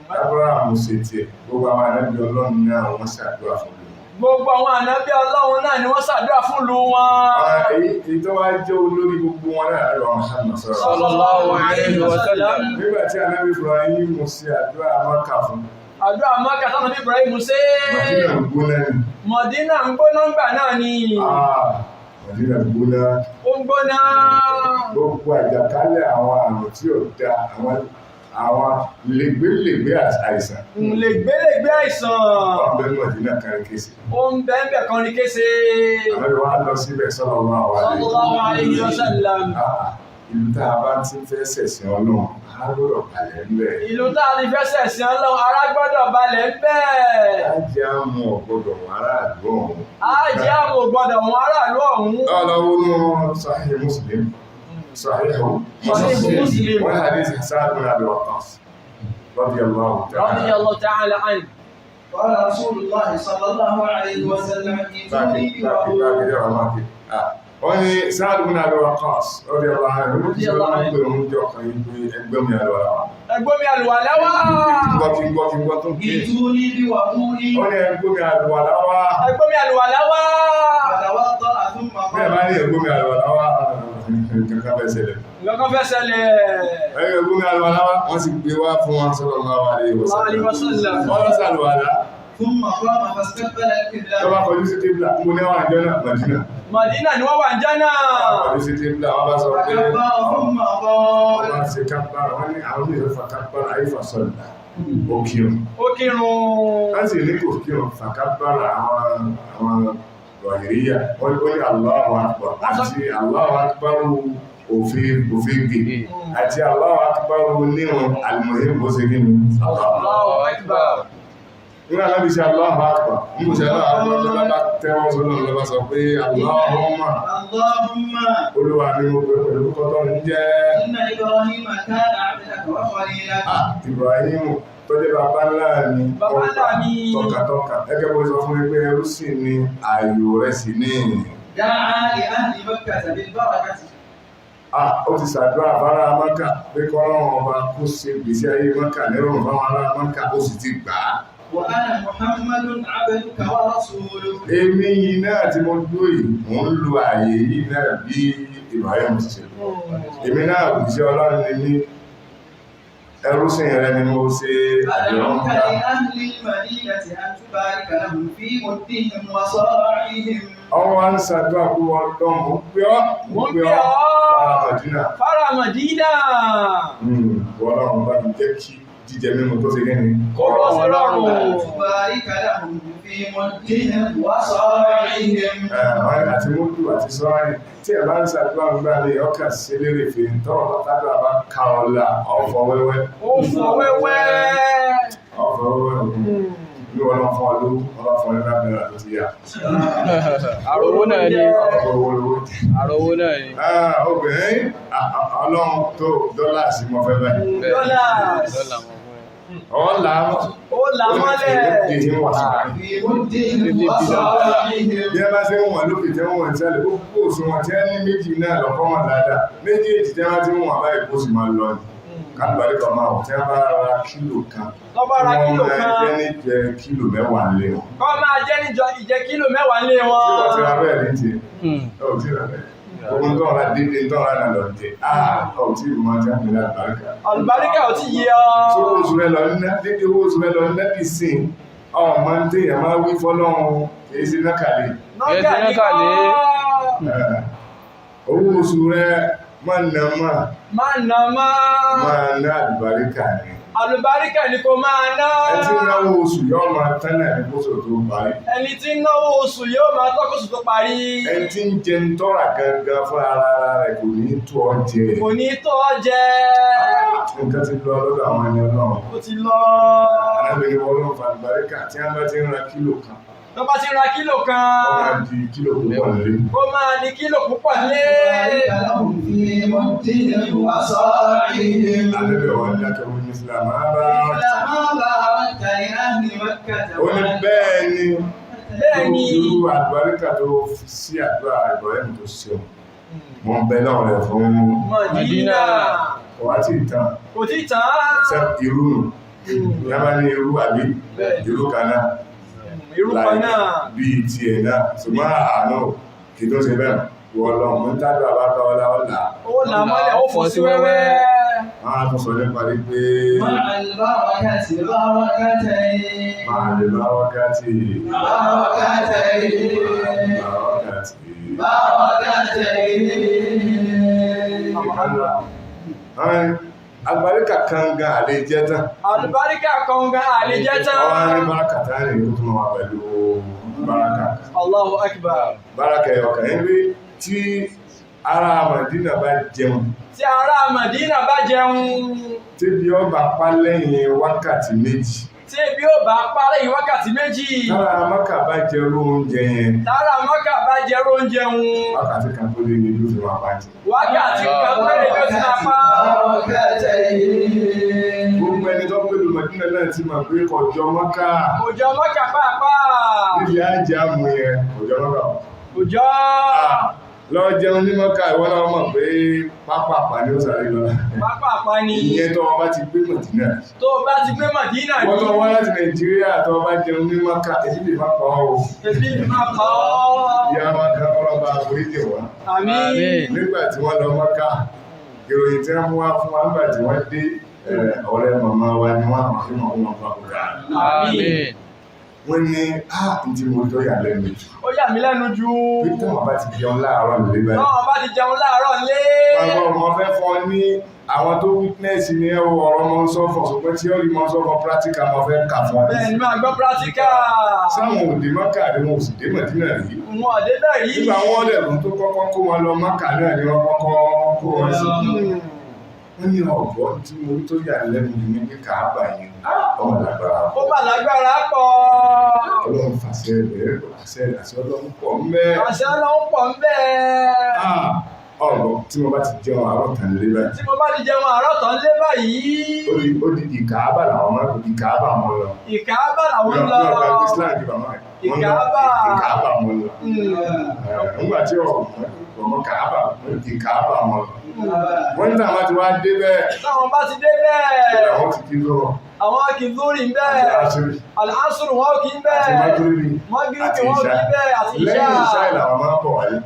Abraham ṣe tiẹ̀. Gbogbo àwọn ànábì Ọlọ́run náà wọ́n ṣàdúrà fún mi. Gbogbo àwọn ànábì Ọlọ́run náà ni wọ́n ṣàdúrà fún ìlú wọn. Àwọn èyí tó wá jẹ́ olórí gbogbo wọn náà ànábì wa Muhammad Sallallahu alayhi wa sallam. Nígbà tí ànábì Ibrahim ṣe àdúrà Mákà fún, Àdúrà Mákà tánà bí Ibrahim ṣe. Màdínà ń gbóná ni. Mọ̀dínà ń gbóná ńgbà náà ni. Ah, Màdínà ń gbóná. Ó ń gbóná. Gbogbo àjàkálẹ̀ àwọn àrùn tí ò da àwọn lègbélégbé àìsàn. Lègbélégbé àìsàn. Ọ̀bẹ Mọ̀dínà kan kése. Ó ń bẹ́ẹ̀ bẹ́ẹ̀ kan ní kése. Àwọn ìwà lọ síbẹ̀ sallallahu alaihi Sallallahu alayhi wa sallam. Ah, ìlú tá a bá ti ń fẹ́ ṣẹ̀sìn Ọlọ́run, á gbọ́dọ̀ balẹ̀ ńbẹ̀. Ìlú tá a ti fẹ́ ṣẹ̀sìn Ọlọ́run, ara gbọ́dọ̀ balẹ̀ ń bẹ́ẹ̀. Ájá mu ọ̀gbọ́dọ̀ wọn aráàlú ọ̀hún. Ájẹ́ àmọ̀ gbọ́dọ̀ wọn aráàlú ọ̀hún. Ọlọ́wọ́ nù Sahih Muslim. Sahih Sahih Muslim. Wọ́n hadith Sa'd bin Abi Waqqas. Radiyallahu ta'ala. Radiyallahu ta'ala anhu. قال رسول الله صلى الله عليه وسلم Báàkì, ائتوني báàkì, بوضوء. báàkì, yọ̀rọ̀ máàkì. Ah, wọ́n ní Sa'd bin Abi Waqqas radiyallahu anhu. Radiyallahu anhu. Ó ń pè ń jọ kan yìí pé ẹgbẹ́ mi àlọ́ ara wa. Ẹgbọ́n mi àlùwàlá wá. Kí n gbọ́, kí n gbọ́, kí n gbọ́ tó ń ké. ائتوني بوضوء. Ó ní ẹgbẹ́ mi àlùwàlá wá. Ẹgbọ́n mi àlùwàlá wá. فتوضأ ثم Bẹ́ẹ̀ قال bá ní ẹgbẹ́ mi àlùwàlá wá, nǹkan kan fẹ́ ṣẹlẹ̀. Nǹkan kan fẹ́ ṣẹlẹ̀. Ẹgbẹ́ mi àlùwàlá wá, wọ́n sì gbé wá fún wọn sallallahu alaihi Alaihi wasallam. wasallam. Wọ́n lọ sàlùwàlá. ثم قام فاستقبل Tó bá القبلة. kọjú sí kíbla, mo ní àwọn àjọ náà Màdínà. Màdínà ni wọ́n wà ń jẹ́ náà. Kọjú sí kíbla, wọ́n bá sọ pé فكبر ثم wọ́n قال bá ṣe kápára, wọ́n ní àwọn mìíràn fa kápára ayé fa sọ̀lá. Ó kírun. Ó kírun. Wọ́n sì ní kò kírun fa kápára àwọn Rọ̀hìríyà. Wọ́n ní Allahu Akbar àti Allahu Akbar òfin gbè àti Allahu Akbar níwọ̀n al-muhim bó ṣe kí ni. Allahu Akbar. Nígbà náà bí ṣe Allahu Akbar, nígbà ṣe Allahu Akbar tó bá tẹ́wọ́ sọ́nà lọ́bá sọ pé Allahumma اللهم Olúwa mi mo pè pẹ̀lú orúkọ tó ń jẹ́ إن إبراهيم كان عبدك وخليلك. Ibrahim tó jẹ́ bàbá ńlá mi, Bàbá ńlá mi. tọkàtọkà. Gẹ́gẹ́ bó sọ fún mi pé ẹrú sì ni ààyò rẹ̀ sì ní. دعا لأهل مكة بالبركة. Ó ti ṣàdúrà fárá Mákà pé kọ́lọ́run ọba kó ṣe gbèsè ayé Mákà nírọ̀rùn fáwọn ará Mákà, ó sì ti gbà á. وأنا محمد عبدك ورسولك. Èmi yìí náà tí mo dúró yìí, mò ń lo ààyè yìí náà bí Ibrahim ti ṣe. Èmi náà òjíṣẹ́ Ọlọ́run ni mí, ẹrúsìn rẹ ni mo ṣe àdéhùn أدعوك ká. لأهل المدينة أن تبارك لهم في مدهم وصاعهم. Ọwọ́ wa ń ṣàdúrà kú ọlọ́run, mo pé ọ́, mo pé ọ́, fara Màdínà. Fara Màdínà. Ọlọ́run bá mi jẹ́ kí jíjẹ mímu tó ṣe kí ni. Kó rọ̀ sí lọ́rùn. أن تبارك لهم في مدهم وصاعهم. Àti múdù àti sọ́rin tí ẹ̀ bá ń ṣàdúrà ń gbà lè ọkà sí lérè fi tọrọ bàtàdúrà bá ka ọ̀la ọ̀fọ̀ wẹ́wẹ́. Ó fọ wẹ́wẹ́. Ọ̀fọ̀ wẹ́wẹ́ ní wọn lọ fún ọ lówó, wọn bá fún ọ ní lábẹ́rẹ́ tó ti yá. Àròwó náà ni. Ọ̀fọ̀ owó lówó. Àròwó náà ni. Obìnrin ọlọ́run tó dọ́là sí mọ́ fẹ́ báyìí. Dọ́là. Dọ́là mọ̀ fún ẹ. Ọ̀la Ó là mọ́lẹ̀. Èdè ń wà sọ́kà. في مدهم وصاعهم. Bí ẹ bá ṣe ń wọ̀n lókè tẹ́ ń wọ̀n sálẹ̀, gbogbo òṣùwọ̀n tí ẹ ní méjì náà lọ́kọ́ wọn dáadáa. Méjèèjì tí wọ́n ti ń wọ̀n báyìí kó sì máa lọ ni. Kálùbárí kan máa wọ̀ tí wọ́n bá ra kílò kan. Tọ́ bá ra kílò Wọ́n kan. máa jẹ́ ní jẹ kílò 10 lé wọn. Kọ́ máa jẹ́ níjọ ìjẹ kílò 10 lé Tí wọ́n ti wọn. ra bẹ́ẹ̀ ní tiẹ̀. Ọ̀ tí ra bẹ́ẹ̀. Gbogbo ń tọ́ra dídí ń tọ́ra náà lọ jẹ. Ọ̀ tí ìmọ̀ ti ń pè ní àlùbáríkà. Àlùbáríkà ò tí yé ọ. Tó owó oṣù rẹ lọ ní dédé owó oṣù rẹ lọ ní lẹ́bí sìn ọmọ ń téèyàn máa wí fọlọ́run kìí sí nákàlẹ̀. Nọ́gà ní kọ́. Owó oṣù rẹ máa nà máa Má nà má. máa ná àlùbáríkà ni. Àlùbáríkà ni kò máa ná. Ẹ tí ń náwó oṣù yóò máa tán náà ní kóṣù tó parí. Ẹni tí ń náwó oṣù yóò máa tọ́kóṣù tó parí. Ẹ tí ń jẹ ń tọ́ra gangan fún ara rẹ̀ kò ní tó ọ jẹ. Kò ní tó ọ jẹ. Nǹkan ti lọ lọ́dọ̀ àwọn ẹni Ọlọ́run. Ó ti lọ. Arábìnrin wọn ló ń fa àlùbáríkà tí wọ́n bá ti ń ra kílò kan. Tó bá ti ra kílò kan. Wọ́n máa di kílò púpọ̀ nílé. Ó máa di kílò púpọ̀ lé. تبارك لهم في مدهم وصاعهم. Ànábì wa dákẹ́ wí ní Islam á bá. مثل ما باركت لأهل مكة. Ó ní bẹ́ẹ̀ ni Bẹ́ẹ̀ ni. irú àlùbáríkà tó fi sí àdúrà Ibrahim tó ṣeun. Mo ń bẹ lọ́wọ́ rẹ̀ fún Màdínà. ọwá tí ì tán. Kò tí tán. Ṣé irú nù? Yábá ní irú àbí irú kan náà. Irú kan náà. Bíi tiẹ̀ náà. Ṣùgbọ́n àánú kì í tó ṣe bẹ́ẹ̀. Wọ́n lọ mú tádùn àbáká ọlá ọ̀la. Ó là mọ́lẹ̀, ó fọ́ sí wẹ́wẹ́. Wọ́n á tún sọ nípa rí pé مع البركة بركتين. máa lè bá wákàtí. بركتين. Wákàtí. بركتين. Àlùbáríkà kan gan àlè jẹ́ tán. Àlùbáríkà kan gan àlè jẹ́ tán. Ọwọ́ ní báràkà tán ní ìlú tó máa wà pẹ̀lú báràkà. Allahu Akbar. Báràkà ẹ̀yọ̀kan ń rí tí ará Màdínà bá jẹun, Tí ará Màdínà bá jẹun, tí bí ó bá pa lẹ́yìn wákàtí 2. tí ebi ó bá pa lẹ́yìn wákàtí 2. Tára Mákà bá jẹ irú oúnjẹ yẹn, Tára Mákà bá jẹ oúnjẹ ń, wákàtí kan tó lé ní ìlú fi máa pa jẹ. wákàtí kan péré ló ti máa pa. بركتين. Gbogbo ẹni tó pẹ̀lú Màdínà náà ti mọ̀ pé kọjọ Mákà Kò jọ Mákà pàápàá. níbi àjẹ́ àmú yẹn kọjọ Mákà. Kò jọ. Lọ jẹun ní Mákà ìwọ náà mọ̀ pé pápá ni ó sáré lọ. Pápápá ni. Ìyẹn tó wọn bá ti gbé Màdínà. Tó o bá ti gbé Màdínà Wọ́n tó ní, wá láti Nàìjíríà tó bá jẹun ní Mákà èyí lè má pa ọ́ o. ebi máa pa ọ́. Ìyá Mákà ọlọ́ba àforíjì wá. Àmín. Nígbà tí wọ́n lọ Mákà, ìròyìn tí wọ́n mú wá fún wa nígbà tí wọ́n dé ọ̀rẹ́ màmá wa ni wọ́n àwọn fíìmù àwọn ọmọ bá kúrò. Àmín. Àmín. Wọ́n ní á ntí mo tó yà lẹ́nu jù. Ó yà mí lẹ́nu jù. Pé táwọn bá ti jẹun láàárọ̀ nílé báyìí. Táwọn bá ti jẹun láàárọ̀ lé. Bàbá ọmọ fẹ́ fọ́ ní àwọn tó witness ní ẹ wo ọ̀rọ̀ mọ́ sọ́fọ̀ ṣùgbọ́n theory mọ́ sọ́fọ̀ practical mọ́ fẹ́ kà fún ọ. Bẹ́ẹ̀ ni máa gbọ́ practical. Sáwọn òde Mọ́kà ni wọn ò sì dé Mọ̀dínà rí. Wọn ò débẹ̀ rí. Nígbà wọn lẹ̀kùn tó kọ́kọ́ kó wọn lọ Mọ́kà náà ni wọ́n kọ́kọ́ kó wọn sí. Wọ́n ní ọ̀gbọ́n tí mo rí tó yà lẹ́nu ní pé Kàábà yẹn ọmọ lágbára. Ó mà lágbára pọ̀. Ọlọ́run fàṣẹ rẹ̀ àṣẹ àṣẹ Ọlọ́run pọ̀ mẹ́. Àṣẹ Ọlọ́run pọ̀ ń bẹ́ẹ̀. Ọ̀gbọ́n tí mo bá ti jẹun àárọ̀ tán lé báyìí. Tí mo bá ti jẹun àárọ̀ tán lé báyìí. Ó di ìkàábà làwọn máa ń ìkàábà wọn lọ. Ìkàábà làwọn ń lọ. Ìkàábà Islam di bàmá rẹ̀. Ìkàábà. Ìkàábà wọn lọ. Nígbà tí ọmọ kàábà ìkàábà wọn lọ. Wọ́n ní táwọn ti wá dé bẹ́ẹ̀. Táwọn bá ti dé bẹ́ẹ̀. Àwọn ti kí lọ. Àwọn kì í lórí ń bẹ́ẹ̀. Àti àṣírí. Àlásùrù wọn kì í bẹ́ẹ̀. Àti mágírìbì. Mágírìbì wọn kì í bẹ́ẹ̀ àti ìṣá. Lẹ́yìn ìṣá ìlànà máa ń bọ̀ wáyé.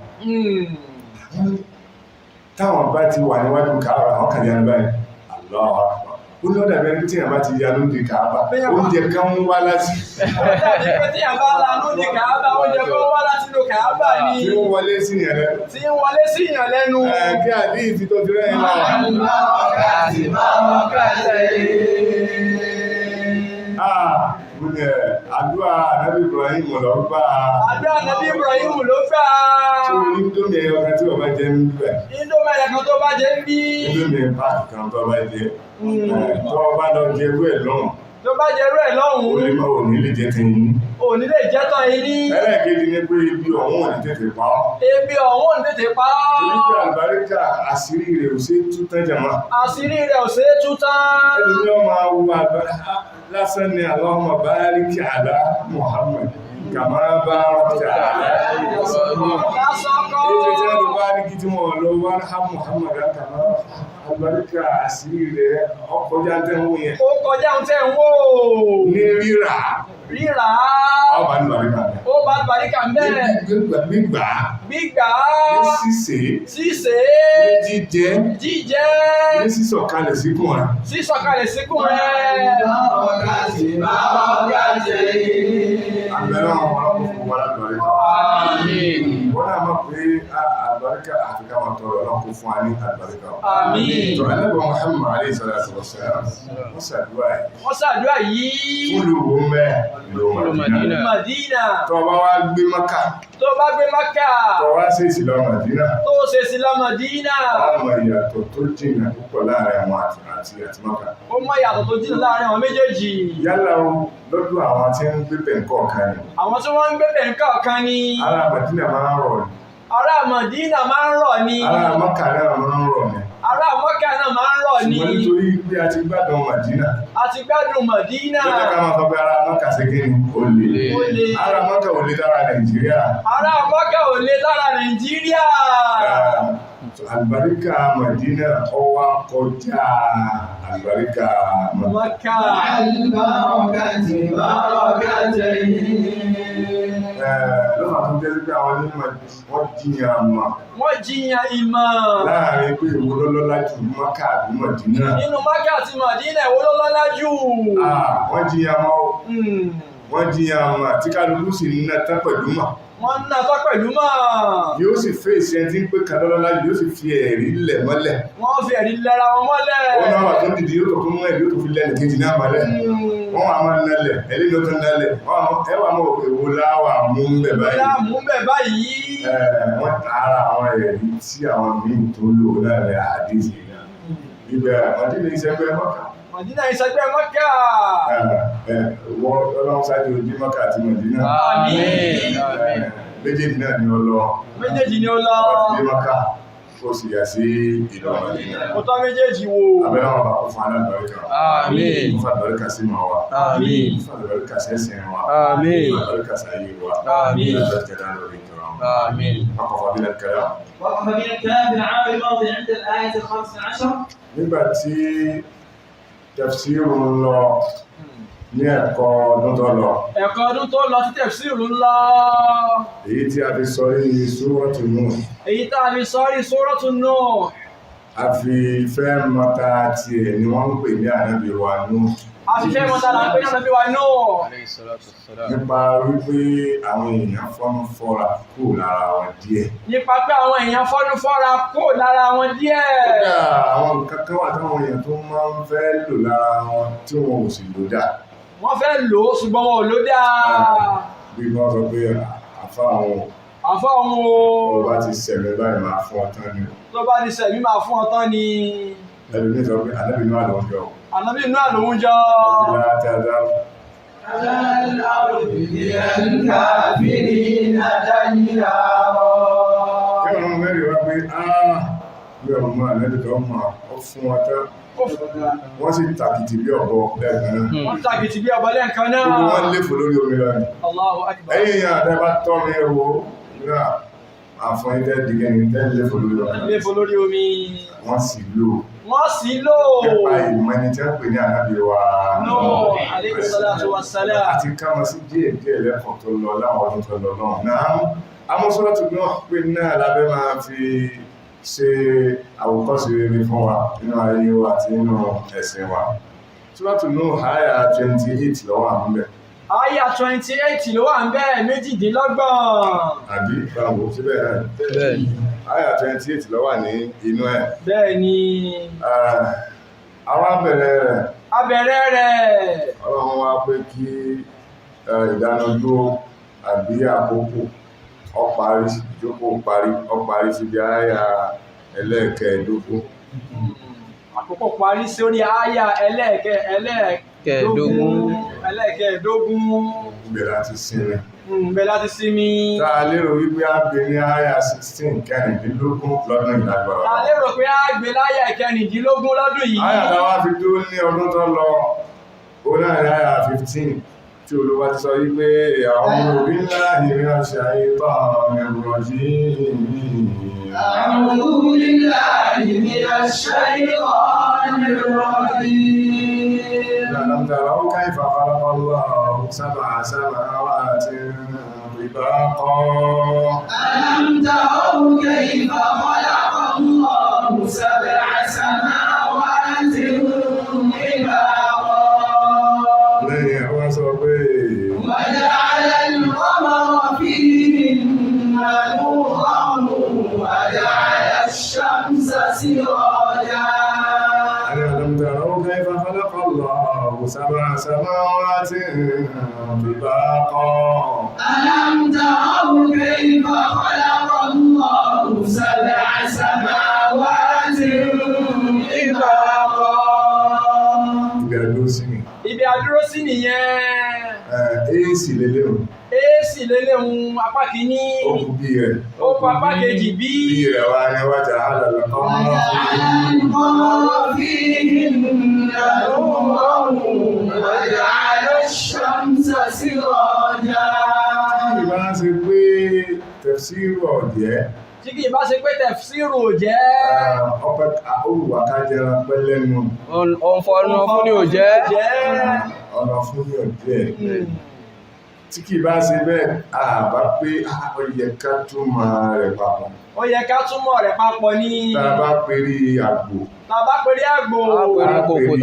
Táwọn bá ti wà níwájú kàábà àwọn kan yanu báyìí. Allahu Akbar. Ó ní ọ̀dà bẹ́ẹ̀ tí yàrá ti yanu di kàábà oúnjẹ kan ń wá láti. Ó dàbí pé tí yàrá lanú di kàábà oúnjẹ kan wá láti inú kàábà ni. Tí ń wọlé sí yàn lẹ́nu. Tí ń wọlé sí yàn lẹ́nu. Ẹ kí àdíyìí ti tó ti rẹ́yìn náà. Mo ní ẹ̀ àdúrà Ànábì Ibrahim lọ gbà. Àdúrà Ànábì Ibrahim ló gbà. Ṣé o ní Indomie ẹyọ kan tí bàbá jẹ ń bẹ̀? Indomie ẹyọ kan tó bá jẹ ń bí. Indomie páàkì kan tó bá jẹ. Tó o bá lọ jẹ irú ẹ̀ lọ́hùn. Tó bá jẹ irú ẹ̀ lọ́hùn. O lè má ò ní lè jẹ tẹ̀yìn. Ò ní lè jẹ tán yín ní. Ẹlẹ́ẹ̀kejì ni pé ibi ọ̀hún ò ní tètè pa ọ́. Ebi ọ̀hún ò ní tètè pa ọ́. Torí pé àlùbáríkà àṣírí rẹ̀ ò ṣeé tú tán jàmá. Àṣírí rẹ̀ ò ṣeé tú tán. Ẹlòmí ọmọ awo àgbà lásán ni Allahumma barik ala Muhammad kama barakta ala Lásán kọ́. Ètò tí wọ́n bá ní kí tí wọ́n lọ warham Muhammad kama àlùbáríkà àṣírí rẹ̀ ọkọjá tẹ́ ń wò yẹn. Ó kọjá ń tẹ́ ń wò. Ní rírà. Rírà. Ọba ní àlùbáríkà bẹ́ẹ̀. Ó bá àlùbáríkà ń bẹ́ẹ̀. Gbígbà. Gbígbà. Ní sísè. Sísè. Ní jíjẹ. Jíjẹ. Ní sísọ̀kalẹ̀ síkùn rẹ̀. Sísọ̀kalẹ̀ síkùn rẹ̀. Àbẹ̀rẹ̀ àwọn ọlọ́pàá fún wa lágbàríkà. Àmín. Wọ́n náà mọ̀ pé àlùbáríkà àti káwọn tọrọ ọlọ́run kó fún wa ní àlùbáríkà. Àmín. Tọ́ ẹlẹ́gbọ̀n Muhammad alayhi salatu wa salam. Wọ́n ṣàdúrà yìí. Wọ́n ṣàdúrà yìí. Fún lùwọ́ mẹ́ ìlú Màdínà. Màdínà. Tọ́ bá wá gbé Mákà. Tó bá gbé Mákà. Tọ́ wá sí ìsìlọ Màdínà. Tó ṣe ìsìlọ Màdínà. Àwọn ìyàtọ̀ tó jìnà púpọ̀ láàrin àwọn àti Mákà. Ó mọ ìyàtọ̀ tó jìnà láàrin àwọn méjèèjì. Yálà o, lọ́dún àwọn tí ń gbé bẹ̀ nǹkan ni. Àwọn tí wọ́n ń gbé bẹ̀ nǹkan ni. Ará Màdínà máa ń rọ̀ ni. Ará Màdínà máa ń rọ̀ ni. Ará Mákà náà máa ń rọ̀ ni. Ará Mákà náà máa ń rọ̀ ni. Ṣùgbọ́n nítorí pé a ti gbádùn Màdínà. A ti gbádùn Màdínà. Ló jẹ́ ká máa sọ pé ará Mákà ṣe kí ni? Ó le. Ó le. Ará Mákà ò le lára Nàìjíríà. Ará Mákà ò le lára Nàìjíríà. Àlùbáríkà Màdínà ó wá kọjá àlùbáríkà Mákà. Lọ́nà tó jẹ́ pé àwọn onímọ̀ wọ́n jiyàn mọ̀. Wọ́n jiyàn ìmọ̀. Láàárín pé èwo ló lọ́lá jù Mákà àbí Mọ̀dínà. Nínú Mákà àti Mọ̀dínà èwo ló lọ́lá jù? Wọ́n jiyàn mọ̀ o. Wọ́n jiyàn mọ̀ tí kálukú sì ń ná tán pẹ̀lú mọ̀. Wọ́n ń ná tán pẹ̀lú mọ̀. Yóò sì fèsì ẹni tí ń pè kan lọ́lá jù yóò sì fi ẹ̀rí lẹ̀ mọ́lẹ̀. Wọ́n fi ẹ̀rí lẹ́ra wọn mọ́lẹ̀. Ó náà wà tó ń dìde yóò tó tún mú ẹ̀rí yóò tó fi lẹ́nu kejì náà mọ́lẹ̀. Wọ́n wà máa nalẹ̀, ẹ̀rí ló tún nalẹ̀. Ẹ wà máa òkè wo láwà mú ń bẹ̀ báyìí. Láà mú bẹ̀ báyìí. Wọ́n tààrà àwọn ẹ̀rí tí àwọn míì tó lò láàrin àdéhìí náà. Ibẹ̀ Màdínà ìṣẹ́gbẹ́ Mọ́kà. Màdínà ìṣẹ́gbẹ́ Mọ́kà. Wọ́n Ọlọ́run ṣáájú ojú Mọ́kà àti Màdínà. Àmín. Méjèèjì náà ni ó lọ. Méjèèjì ni ó lọ. Wọ́n ti dé Mọ́kà, ó sì yà sí ìlú Màdínà. Mo tọ́ méjèèjì wò. Abẹ́rẹ́ wọn bá kó fún alábàríkà. Àmín. Kó fún àlùbáríkà sí ìmọ̀ wa. Àmín. Kó fún àlùbáríkà sí ẹ̀sìn wa. Àmín. Kó fún àlùbáríkà sí ayé wa. Àmín. Kó fún àlùbáríkà lórí ìtọ́ra. Àmín. وقف بنا الكلام. وقف بنا الكلام في العام الماضي عند الآية 15. Nígbà tí tafsiru ń lọ ní ẹ̀kọ́ ọdún tó lọ. Ẹ̀kọ́ ọdún tó lọ sí tafsiru ń lọ. Èyí tí a fi sọ ní Suratu Nuh. Èyí tá a fi sọ ní Suratu Nuh. A fi fẹ́ mọ́ta tiẹ̀ ni wọ́n ń pè ní ànábì wa Nuh. Àfifẹ́ mọ́ta là ń pè ní ànábì wa Nuh. Alayhi salatu wassalam. Nípa wípé àwọn èèyàn fọ́nú fọ́ra kúrò lára wọn díẹ̀. Nípa pé àwọn èèyàn fọ́nú fọ́ra kúrò lára wọn díẹ̀. Kódà àwọn nǹkan kan wà táwọn èèyàn tó máa ń fẹ́ lò lára wọn tí wọn ò sì lò dá. Wọ́n fẹ́ lò ó ṣùgbọ́n wọn ò lò dáa. Bí wọ́n sọ pé àfa àwọn Àfọ́ òun o, ọba ti sẹ̀mẹ́ báyìí máa fún ọ tán ni. tó bá di sẹ̀mí máa fún ọ tán ni. Ẹlòmíì sọ pé ànábì Nuh àlọ́ ń jọ. Ànábì Nuh lòún jọ. Ìlà tàdá. على الأرض من الكافرين ديارا. Kí ọ̀run mẹ́rin wá pé áá bí ọmọ ànábì tó mọ̀ ọ́ fún ọ tán. Wọ́n sì tàkìtì bí ọ̀bọ lẹ́ẹ̀kan náà. Wọ́n tàkìtì bí ọ̀bọ lẹ́ẹ̀kan náà. Gbogbo wọn léfò lórí omi lọ ni. Allahu akbar. Ẹ̀yin èèyàn àtẹ́bá tọ́ mi wo náà àfọyín tẹ́ dìgẹ́ni tẹ́ léfò lórí omi. Léfò lórí omi. Wọ́n sì lò Wọ́n sì lò. nípa ìmọ̀ ẹni tí wọ́n pè ní ànábì wa. Nuh alayhi salatu wassalam. Àti ká wọn sí díẹ̀ díẹ̀ lẹ́kọ̀ọ́ tó lọ láwọn ọdún tó lọ náà. Náà amúsọ́lọ́tù náà pé náà lábẹ́ máa fi ṣe àwòkọ́ṣe rere fún wa nínú ayé wa àti nínú ẹ̀sìn wa. Sọ́lọ́tù náà àyà 28 lọ́wọ́ à ń bẹ̀. Àyà 28 ló wà ń bẹ́ẹ̀, 28. Àbí báwo síbẹ̀ náà? Bẹ́ẹ̀ni. Àyà 28 ló wà ní inú ẹ̀. Bẹ́ẹ̀ ni. Àwọn abẹ̀rẹ̀ rẹ̀. Abẹ̀rẹ̀ rẹ̀. Ọlọ́run wá pé kí ìdánudúró àbí àkókò ọparí ìjókòó parí ọparí síbi àyà ẹlẹ́ẹ̀kẹ́ẹ̀dógún. Àkókò parí sórí àyà ẹlẹ́ẹ̀kẹ́ẹ̀dógún. Ẹlẹ́ẹ̀kẹ́ẹ̀dógún. Ibẹ̀ láti sinmi. Ibẹ̀ láti sinmi. Tá a lérò wípé a gbé ní àyà 16 kẹrìndínlógún lọ́dún ìlágbára. Tá a lérò pé a gbé láyà 16 lọ́dún yìí. Àyà táwa fi dúró ní ọdún tó lọ, òun náà ní àyà 15 tí Olúwa ti sọ wípé àwọn òbí ńlá ìrìn àṣà ìtọ́ ẹ̀rọ yìí. أعوذ بالله من الشيطان الرجيم. ألم تروا كيف خلق الله سبع سماوات طباقا. ألم تروا كيف خلق الله سبع سماوات طباقا. Lẹ́yìn àwọn sọ pé وجعل القمر فيهن نورا وجعل الشمس سراجا. ألم تروا كيف خلق الله سبع سماوات طباقا. ألم تروا كيف خلق الله سبع سماوات طباقا. Ibi àdúró sí ni. Ibi àdúró sí nìyẹn. Èsì lélẹ́hùn. Èsì lélẹ́hùn apá kìíní. Ó kú bí rẹ̀. Ó kú apá kejì bí. Bí rẹ̀ wá ní wájà àlàlà kan. وجعل القمر فيهن نورا وجعل الشمس سراجا. Ìbá ṣe pé tẹ̀síìrù ọ̀jẹ́. Tí kì í bá ṣe pé tẹ̀síìrù ò jẹ́. Ọpẹ́ olùwà kájẹra pẹ́ lẹ́nu. Òun fọnú fún ní ò jẹ́. Ọ̀nà fún ní ọ̀jẹ́. Tí kì í bá ṣe bẹ́ẹ̀, àbá pé ó yẹ ká túmọ̀ rẹ̀ papọ̀. Ó yẹ ká túmọ̀ rẹ̀ papọ̀ ni. Tá a bá perí àgbò. Tá a bá perí àgbò. A perí ìkòkò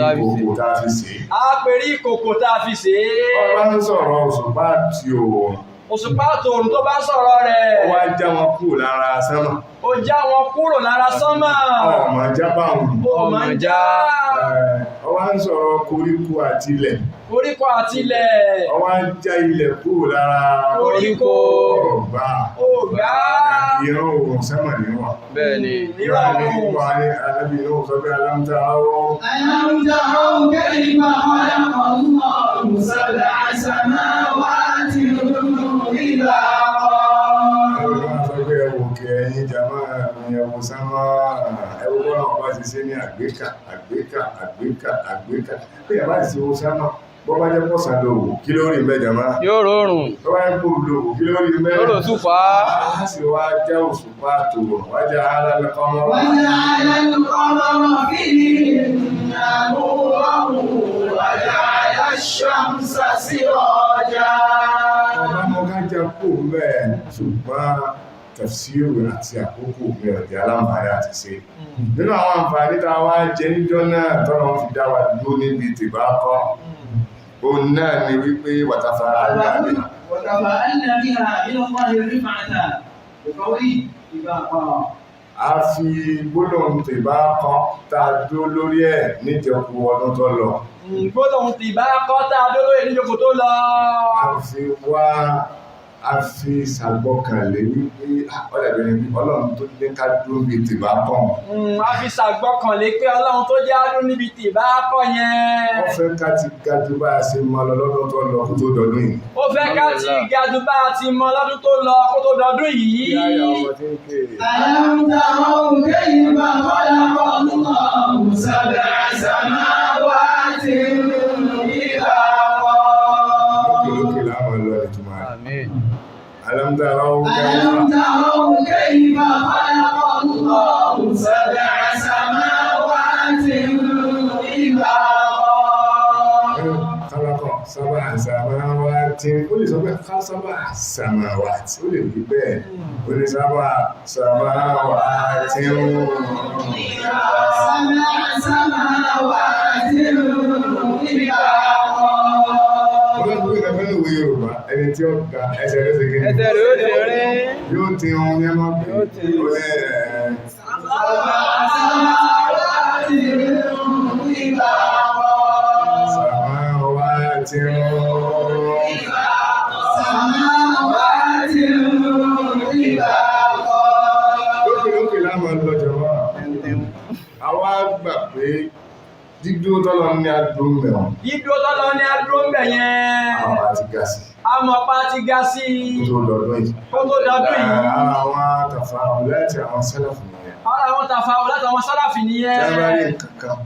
tá a fi sè. Ìkòkò tá a fi sè. A perí ìkòkò tá a fi sè. Ọba ń sọ̀rọ̀ òṣùpá àti òòrùn. Òṣùpá àti òòrùn tó bá sọ̀rọ̀ rẹ̀. Ó wá já wọn kúrò lára sánmà. Ó já wọn kúrò lára sánmà. Ọmọ já bá wọn. Ọmọ já. Ó wá ń sọ̀rọ̀ koríko àti ilẹ̀. Koríko àti ilẹ̀. Ó wá já ilẹ̀ kúrò lára koríko. Ọ̀gbà. Ọ̀gbà. Ìran òòrùn sánmà ni wà. Bẹ́ẹ̀ni. Ìran òòrùn. Wà ní Ànábì Nuhu sọ pé alam taraw. ألم تروا كيف خلق الله سبع سماوات طباقا. Ọlọ́run sọ pé ẹwò kẹ ẹ̀yin jàmá mi ẹwò sánmà ẹwò bọ́lá ọba ti ṣe ní àgbékà àgbékà àgbékà àgbékà. Bí ẹ bá ti ṣe wo sánmà, bọ́ bá jẹ́ pọ̀sán lòwò, kí ló rí mbẹ́ jàmá? Yóò rọrùn. Bọ́ bá jẹ́ pòrò lòwò, kí ló rí mbẹ́? Yóò rò súfà. A sì wá já òṣùpá tòrò, wá já alálẹ́kọ́ mọ́. وجعل القمر فيهن نورا وجعل الشمس سراجا. Ọba mọ ká já kó mbẹ́ ṣùgbọ́n tẹ̀sí. tafsiru àti àkókò mi ọ̀dẹ̀ aláǹfààní àti ṣe. Nínú àwọn àǹfààní tá a wá jẹ níjọ́ náà tọ́lọ́ fi dá wa dúró níbi tìbá kọ́, òun náà ni wípé wàtàfà aláàbẹ̀. وتفاءلنا بها من الله الرفعة بقوله طباقا. A fi gbólóhùn tìbá kọ́ tá a dúró lórí ẹ̀ níjẹ̀kú ọdún tó lọ. Gbólóhùn ti bá kọ́ tá a dólóyè níjókòó tó lọ. A fi wá a fi ṣàgbọ́kànlé wípé ọ̀dàbẹ̀rẹ̀ bí Ọlọ́run tó ní ká dúró bíi tìbá kọ́. A fi ṣàgbọ́kànlé pé Ọlọ́run tó jẹ́ adún níbi tì bá kọ́ yẹn. Wọ́n fẹ́ ká ti ga ju bá a ṣe mọ lọ lọ́dún tó lọ kó tó dọdún yìí. Ó fẹ́ ká ti ga ju bá a ti mọ lọ́dún tó lọ kó tó dọdún yìí. Kí á yà ọmọ tí ń ké. ألم تروا كيف خلق الله سبع سماوات طباقا. Lókè lókè láwọn lọ ìtumọ̀ rẹ̀. Àmín. Alam taraw ألم kayfa تروا كيف خلق الله سبع سماوات طباقا. Khalaqa sab'a samawati. Ó lè sọ pé ká sab'a samawati. Ó lè wí bẹ́ẹ̀. Ó ní sab'a samawati. سبع سماوات طباقا. Ọlọ́run gbé kankan ní òwe Yorùbá ẹni tí ó ga ẹsẹ̀ rẹ̀ ṣe kí ni? Ẹsẹ̀ rẹ̀ ó ti rín. Yóò ti hun ní ẹmọ pé Yóò ti. ó ní ẹ̀ سبع سماوات طباقا. samawati. سماوات طباقا. Lókè lókè láwọn lọ jọmọ́. Àwa gbà pé dídúró tọ́lọ ní adùn mẹ́wọ̀n. Dídúró tọ́lọ ní adúró ń bẹ̀ yẹn. Àwọn àti gàsì Amọ̀pá ti ga sí i kó tó lọ́dún yìí. kó tó dọdún yìí. Ara àwọn tàfà láti àwọn sẹ́lẹ̀fù nìyẹn. Ara àwọn tàfà láti àwọn sálàfì nìyẹn. Tí a bá rí nǹkan kan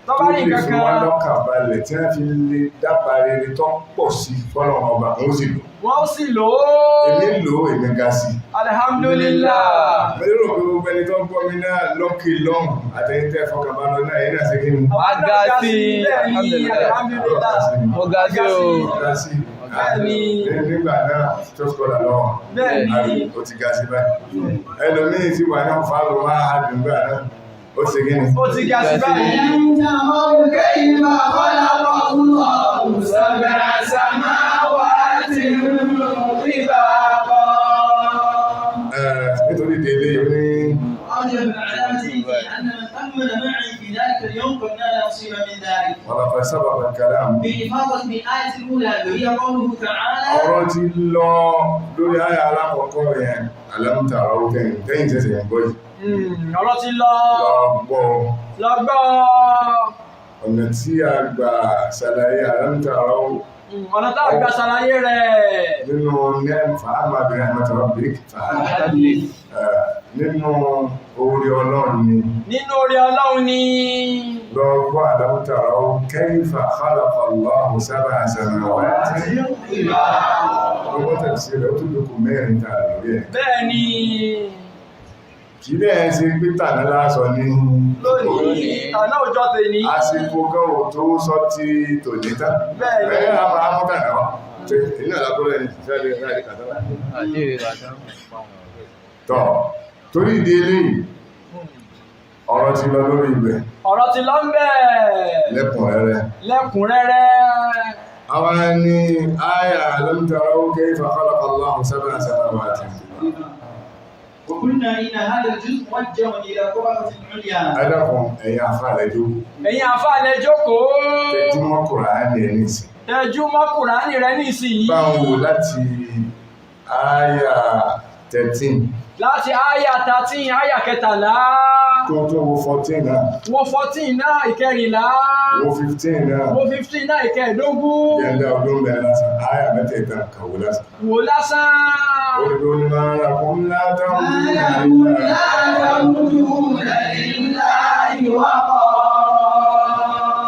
Tó tó bá rí lè nǹkan fi kan. wọ́n lọ́kàn balẹ̀ tí wọ́n fi lè dábàá rere tó pọ̀ sí fọ́lọ́run ọba, òun sì lò. Wọ́n ó sì lò ó. Èmi lò ó, èmi ga sí. Alhamdulillah. Mo lérò pé gbogbo ẹni tó ń gbọ́ mi náà lókè lọ́hùn àtẹ̀yìn tẹ́ fọkàn bá lọ náà, ẹ̀yin náà ṣe kí ni? Àwọn A náà ga ga sí sí i. i. Bẹ́ẹ̀ ni, Alhamdulillah. alhamdulillah. Mo ga sí o. Ga sí. Bẹ́ẹ̀ ni. Nígbà náà tó sọ́dà lọ́wọ́. Bẹ́ẹ̀ ni. Àbí, ó ti ga sí báyìí. Ẹlòmíì ti wà náà fáwọn máa dùn gbà náà. Ó ti kí ni? Ó ti ga sí báyìí. ألم تروا كيف خلق الله سبع سماوات طباقا. Nítorí délé ó ní وأوجب العلامة في أن من أمن معي في ذلك اليوم قد نال نصيبا من ذلك ولقد سبق الكلام. بإفاضة الآية الأولى وهي قوله تعالى Ọ̀rọ̀ ti lọ lórí àyà alákọ̀ọ́kọ́ yẹn, alam taraw tẹ́yìn tẹ́yìn tẹ́sẹ̀ ń gbọ́ yìí. Ọ̀rọ̀ ti lọ. Lọ gbọ́ Lọ gbọ́. ọ̀nà tí a gbà ṣàlàyé alam taraw Ọ̀nà tá a gbà ṣàlàyé rẹ̀. nínú nẹ́ẹ̀fà àmàbìnrin àmàtàrà bíríkì fà nínú orí Ọlọ́run ni. Nínú orí Ọlọ́run ni. Lọ gbọ́ alam taraw kayfa khalaqa Allahu sab'a samawati. Ọgbọ́n tẹ̀sí rẹ̀ ó tún lókun mẹ́rin tààrà lórí ẹ̀. Bẹ́ẹ̀ ni. Kì í dẹ̀ ṣe pé tàná lásọ ní Lónìí, tàná òjò tèní. Àsìkò kan ò tó sọ ti tòní tán. Bẹ́ẹ̀ ni. Ẹ á máa mú tàná wá. Ṣé èyí náà lákúrẹ́ ni ṣáàlì ṣáàlì kàtàlá. Àti ìrìn àjò. Tọ́ torí ìdí eléyìí ọ̀rọ̀ ti lọ lórí ibẹ̀ Ọ̀rọ̀ ti lọ ń bẹ̀. lẹ́kùnrẹ́rẹ́. Lẹ́kùnrẹ́rẹ́. Àwọn ní àyà alam taraw kayfa khalaqa Allahu sab'a samawati. وقلنا إن هذا الجزء موجه إلى طبقة العليا. Ẹ dákun ẹ̀yin àfáà lẹ́jọ́. Ẹ̀yin àfáà lẹ jókòó. Tẹjúmọ́ Kùránì ẹ̀ nísìn. Tẹjú mọ́ Kùránì rẹ nísìnyí. Bá ń wò láti àyà 13 Láti àyà 13, àyà kẹtàlá. kó tó wo 14 náà, Wo 14 náà ìkẹrìnlá. wo 15 náà. Wo 15 náà ìkẹẹ̀dógún. Yẹ̀ndà ọdún bẹ̀rẹ̀ lásán, àyà mẹ́tẹ̀ẹ̀ta kàwé lásán. Wò lásán. Ó ní bí ó ní máa ń ra kún látàwọn ما لكم لا ترجون لله وقارا.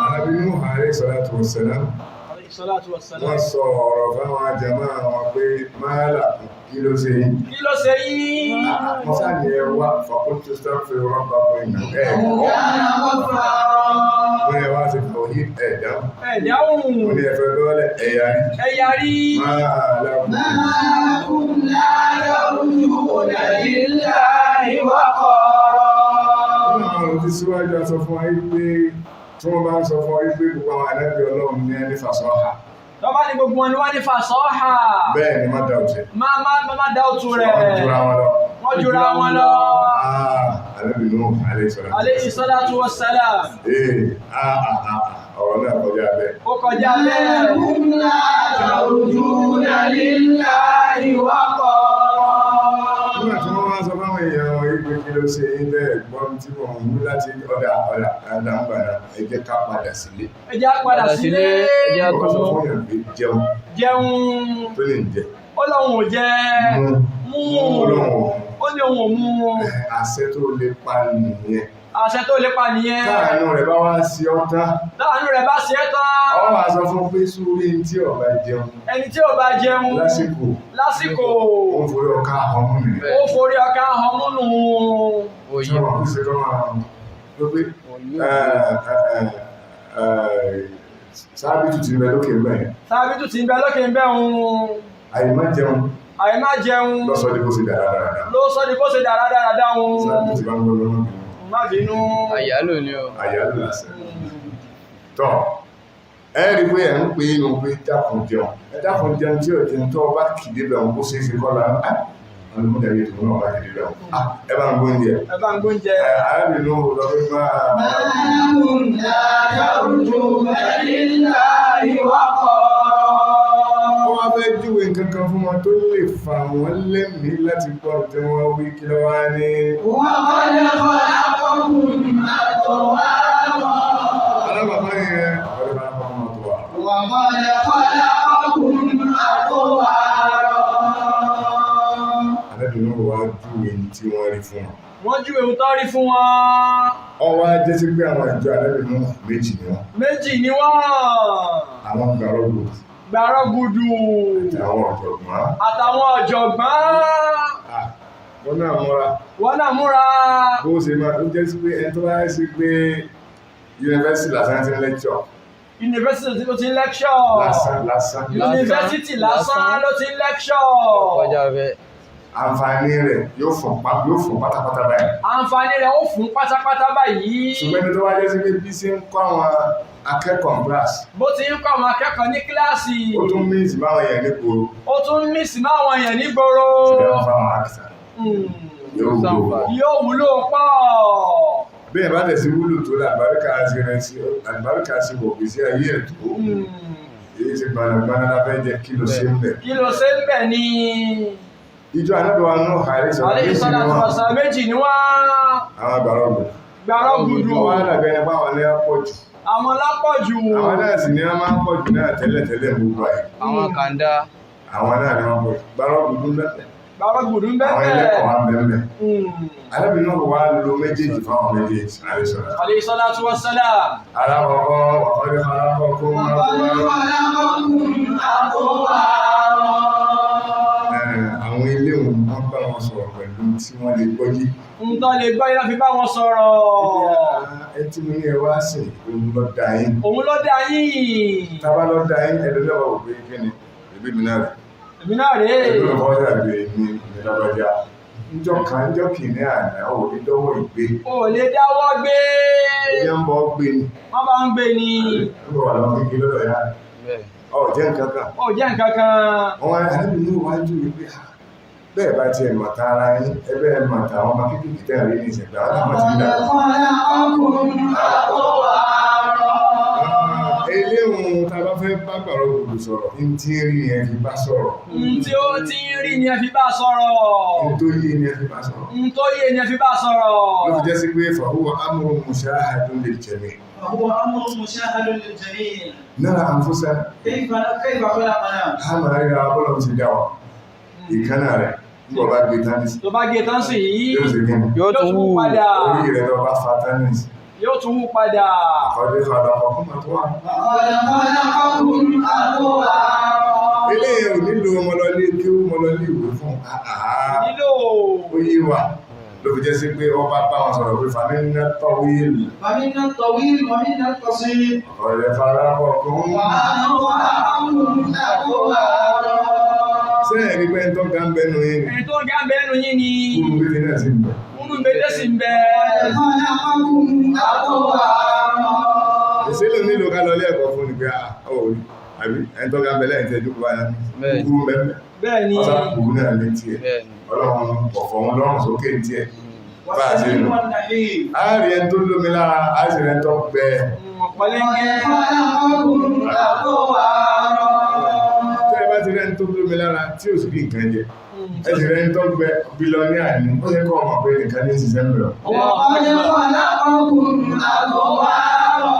Ànábì Nuhu alayhi salatu wassalam, Salatu wassalam. wọ́n sọ ọ̀rọ̀ fáwọn jàmáà wọn pé máa làkún kí ló ṣe yín. Kí ló ṣe yín? Wọ́n sáà ní ẹ wá faqultu astaghfiru rabbakum innahu ẹ̀ كان غفارا. wọ́n yẹ wá sí tawhid. tàwíìdì, ẹ̀dáhùn. Ẹ̀dáhùn. Mo ní ẹ̀fẹ́ bọ́ọ̀lẹ̀, ẹ̀yà rí. Ẹ̀yà rí. Máa lákùn. ما لكم لا ترجون لله وقارا. Nínú àwọn ọ̀rọ̀ tí síwájú a sọ fún wa yí pé tí wọ́n bá ń sọ fún wa yí pé gbogbo àwọn ànábì Ọlọ́run ní ẹni fàṣọ́hà. Tọ́ba ní gbogbo wọn ni wọ́n ní fàṣọ́hà. Bẹ́ẹ̀ ni má dá òjẹ́. Má dá òtún rẹ̀. Wọ́n jura wọn lọ. Wọ́n jura wọn lọ. Ah, ànábì Nuhu alayhi salatu. Alayhi salatu wassalam. Ee, ah, ah, ah, ah, ọ̀rọ̀ náà kọjá bẹ́ẹ̀. Ó kọjá ما bẹ́ẹ̀. لكم لا ترجون لله وقارا. Nígbà tí wọ́n wá sọ fáwọn èèyàn wọn yí pé kí ló ṣe yín bẹ́ẹ̀ gbọ́n tí wọ́n ń wí láti ọ̀dà ọ̀dà àdàǹgbàdà, ẹ jẹ́ ká padà sílé. Ẹ jẹ́ á padà sílé. Ẹ jẹ́ á Wọ́n sọ tún fún èèyàn pé jẹun Jẹun. tó lè jẹ. Ó lóun ò jẹ. Mú Mú. ó lóun ò mú. Ó ní òun ò mú. Àṣẹ tó lè pa nìyẹn. Àṣẹ tó lè pa nìyẹn. Táànù rẹ̀ bá wá sí ọ tán, Láàánú rẹ̀ bá ṣe é tán. ọ wá sọ fún pé sórí tí ọba jẹun Ẹni tí ò bá jẹun lásìkò lásìkò ó ń forí ọkà ọmú nìyẹn. ó forí ọkà ọmú nù. Tí òye. wọ́n fi ṣe kọ́ máa ló pé sábìtù ti ń bẹ lókè mẹ́rin. Sábìtù ti ń bẹ lókè ń bẹ òun. Àyè má jẹun Àyè má jẹun lọ́sọ̀ ní bó ṣe dára dára. ló sọ ní bó ṣe dára dára òun. Sábìtù ti bá ń gbọ́ lọ́wọ́ bínú. Má bínú. Àyálò ni o. Àyálò lásán. Tọ́ ẹ rí pé ẹ̀ ń pè é nu pé dákun jẹun. Ẹ dákun jẹun tí ò jẹun tó ọba kìdé bẹ̀ wọn bó ṣe é ṣe kọ́ la ń ọlọ́mọdé ayé tòun náà bá kìdé bẹ̀ wọn. Ẹ bá ń gbóúnjẹ. Ẹ bá ń gbóúnjẹ. Arábìnrin náà lọ pé máa. ما لكم لا ترجون لله وقارا. Wọ́n wá fẹ́ júwe nǹkan kan fún wọn tó lè fà wọ́n lẹ́mìí láti gbọ́ tí wọ́n wí kí ló wá ní. وقد خلقكم أطوارا. Alábàbá yẹn ọ̀rẹ́ bá bá wọn tó wà. وقد خلقكم أطوارا. Arábìnrin náà wá júwe tí wọ́n rí fún wọn. Wọ́n júwe ohun tó rí fún wọn. Ọwọ́ á jẹ́ sí pé àwọn ìjọ arábìnrin náà méjì ni wọ́n. Méjì ni wọ́n. Àwọn gbàrọ́gbò Gbàrọ́ gudu. àti àwọn ọ̀jọ̀gbọ́n. Àtàwọn ọ̀jọ̀gbọ́n. Ah, wọ́n náà múra. Wọ́n náà múra. Bó ṣe máa ń jẹ́ sí pé ẹni tó bá sí pé yunifásitì lásán ti ń lẹ́kṣọ̀. Yunifásitì ló ti ń lẹ́kṣọ̀. Lásán lásán. Yunifásitì lásán ló ti ń lẹ́kṣọ̀. Kọjá bẹ́ẹ̀. Àǹfààní rẹ̀ yóò fún pátápátá báyìí. Àǹfààní rẹ̀ ó fún pátápátá báyìí. Ṣùgbọ́n ẹni tó wá jẹ́ sí pé bí ṣe ń kọ́ àwọn akẹ́kọ̀ọ́ class, Bó ti ń kọ́ àwọn akẹ́kọ̀ọ́ ní kíláàsì. ó tún míìsì báwọn èèyàn nígboro. Ó tún mísì máwọn èèyàn nígboro. Ṣùgbọ́n fáwọn àkìsà yóò wúlò. Yóò wúlò pọ̀. Bẹ́ẹ̀ bá tẹ̀sí wúlò tó làbáríkà sí rẹ̀ sí àlùbáríkà sí wọ̀ gbèsè ayé ẹ̀ tó. Èyí ti gbanagbana la fẹ́ jẹ kí ló ṣe ń bẹ̀. Kí ló ṣe ń bẹ̀ ni? Ìjọ anábẹ́wà náà àárẹ̀ sọ̀rọ̀ Alayhi méjì ni salatu wọ́n. wassalam méjì ni wọ́n. Àwọn àgbàrá ọ̀gbìn. Gbàrọ́ gudu. Wọ́n wá dàbí ẹni pé àwọn ní á pọ̀ jù. Àwọn lápọ̀jù. Àwọn náà sì ní wọ́n máa ń pọ̀ jù náà tẹ́lẹ̀tẹ́lẹ̀ gbogbo àyè. Àwọn kàńdá. Àwọn náà ni wọ́n pọ̀ jù. Gbàrọ́ gudu ń bẹ́ẹ̀. Gbàrọ́ gudu ń Àwọn bẹ́ẹ̀. ẹlẹ́kọ̀ọ́ wa ń bẹ́ẹ̀ bẹ́ẹ̀. Arábìnrin náà wá lo méjèèjì fáwọn méjèèjì. Àárẹ̀ sọ̀rọ̀. Alayhi salatu wassalam. Alákọ̀ọ́kọ́ wàkọ́dé alákọ̀ọ́kọ́ máa وقد tó wá. خلقكم أطوارا. Àwọn ilé òun wọ́n bá wọn sọ̀rọ̀ pẹ̀lú tí wọ́n lè gbọ́ yé. Ǹtọ́ lè gbọ́ iná fi bá wọn sọ̀rọ̀. Ẹ tí mo ní ẹ wá sìn, òun ló dá yín. Òun ló dá yín. Tábà ló dá yín, ẹlòmíràn wà wò pé kí ni ẹbí mi náà rè. Èmi náà rèé. Ẹlòmíràn kọ́ dàbí èmi mi lágbájá. Níjọ́ kan, níjọ́ kìíní àná, ò ní dọ́wọ́ ìgbé. O lè dáwọ́ gbé. Ẹyẹ ń bọ́ gbé ni. Wọ́n bá ń gbé ni. Ń bọ̀ wà lọ́wọ́ kékeré lọ́dọ̀ yá. Bẹ́ẹ̀. Ọ̀ jẹ́ nǹkan kan. Ó jẹ́ nǹkan kan. Wọ́n wá ànábì ní iwájú wípé bẹ́ẹ̀ bá tiẹ̀ mọ̀ta ara yín, ẹ bẹ́ẹ̀ mọ̀ta àwọn ọmọ kékeré tẹ̀ rí ní ìṣẹ̀dá, wọn náà mọ̀ ti ń وقد dàgbà. خلقكم أطوارا. Eléhùn tá a bá fẹ́ bá gbàrọ̀ gbòdò sọ̀rọ̀, ní tí ń rí yẹn fi bá sọ̀rọ̀. N tí ó ti ń rí ni ẹ fi bá sọ̀rọ̀. Ní tó yé ni ẹ fi bá sọ̀rọ̀. N tó yé ni ẹ fi bá sọ̀rọ̀. Ló fi jẹ́ sí pé fahuwa amrun mushahadun lil jami'. وهو أمر مشاهد للجميع. Nara anfusana, كيف خلقنا؟ a máa ríra bọ́lọ̀ ti dá wa. Ìkánná rẹ̀, nígbà bá gbé tánìsì, Tó bá gé tán sí yìí, yóò ṣe kí ni? Yóò tún wù. padà. Orí rẹ̀ tó bá fa tánìsì. Yóò tún wú padà. Qad khalaqakum atwara. وقد خلقكم أطوارا. Eléyìí ò nílò ọmọlọlé kí ó mọlọlé ìwé fún àhàhà. Nílò. Ó yé wa. Ló fi jẹ́ sí pé ọba bá wọn sọ̀rọ̀ pé fàmínà tọ́wíìlì فمنا الطويل ومنا القصير. ọ̀rẹ́ farakọ̀kún. وأنواعكم أطوارا. Ṣé ẹ̀rí pé ń tọ́ ga ń bẹnu yín ni? Ẹni tó ń ga ń bẹ́nu yín ni. Kúrú bíbí náà sì ń bẹ̀. Kúrú bẹ́tẹ̀ sì ń bẹ. خلقكم أطوارا. Ìṣẹ̀lẹ̀ nílò ká lọ ilé ẹ̀kọ́ fún ni pé a ò rí àbí ẹni tó ga ń bẹ lẹ́yìn tẹ́jú kó bá yẹn. Bẹ́ẹ̀ni. Kúrú bẹ́ẹ̀ Bẹ́ẹ̀ ni. ọ̀sán kúrú náà ní tiẹ̀. Bẹ́ẹ̀ni. Ọlọ́run ọ̀fọ̀ wọn lọ́rùn sókè ní tiẹ̀. Bá a ṣe والسمين lò. والنحيف. A rí ẹni tó lómi lára, a sì rí ẹni tó gbẹ. Ọ̀pọ̀lẹ́ngẹ́. خلقكم أطوارا. Tẹ́ ẹ bá ti rí ẹni tó lómi lára tí ò sì rí nǹkan jẹ. Ẹ sì rí ẹni tó gbẹ bílọ́níà ni. Ó yẹ kó ọmọ pé nìkan ní ṣiṣẹ́ ń bẹ̀rẹ̀. وقد خلقكم أطوارا.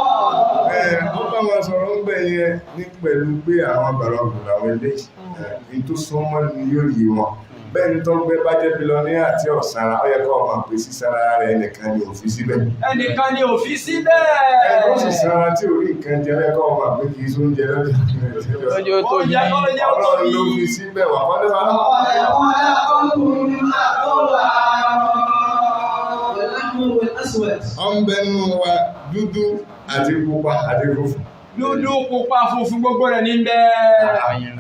Ẹ ó bá wọn sọ̀rọ̀ ń bẹ̀ yẹn ní pẹ̀lú pé àwọn bàrọ̀gùn làwọn eléyìí ní tó súnmọ́ ni yóò yí wọn. Bẹ́ẹ̀ ni tọ́gbẹ́ bá jẹ́ bílọ́níà tí ọ̀sára ó yẹ kó ọmọ pé sísára rẹ̀ nìkan ni òfin síbẹ̀. Ẹnìkan ni òfin síbẹ̀. Ẹni tó sì sára tí orí nǹkan jẹ ó yẹ kó ọmọ pé kì í sóúnjẹ lọ́jọ́. Lọ́jọ́ tó Oúnjẹ yí. kọ́ ló jẹ́ ó Ọlọ́run tóbi. ló fi síbẹ̀ wà kọ́lé bá. وقد خلقكم أطوارا. والأحمر والأسود. Ó ń bẹ nínú wa dúdú àti pupa àti funfun. Dúdú, pupa, funfun gbogbo rẹ̀ ní bẹ.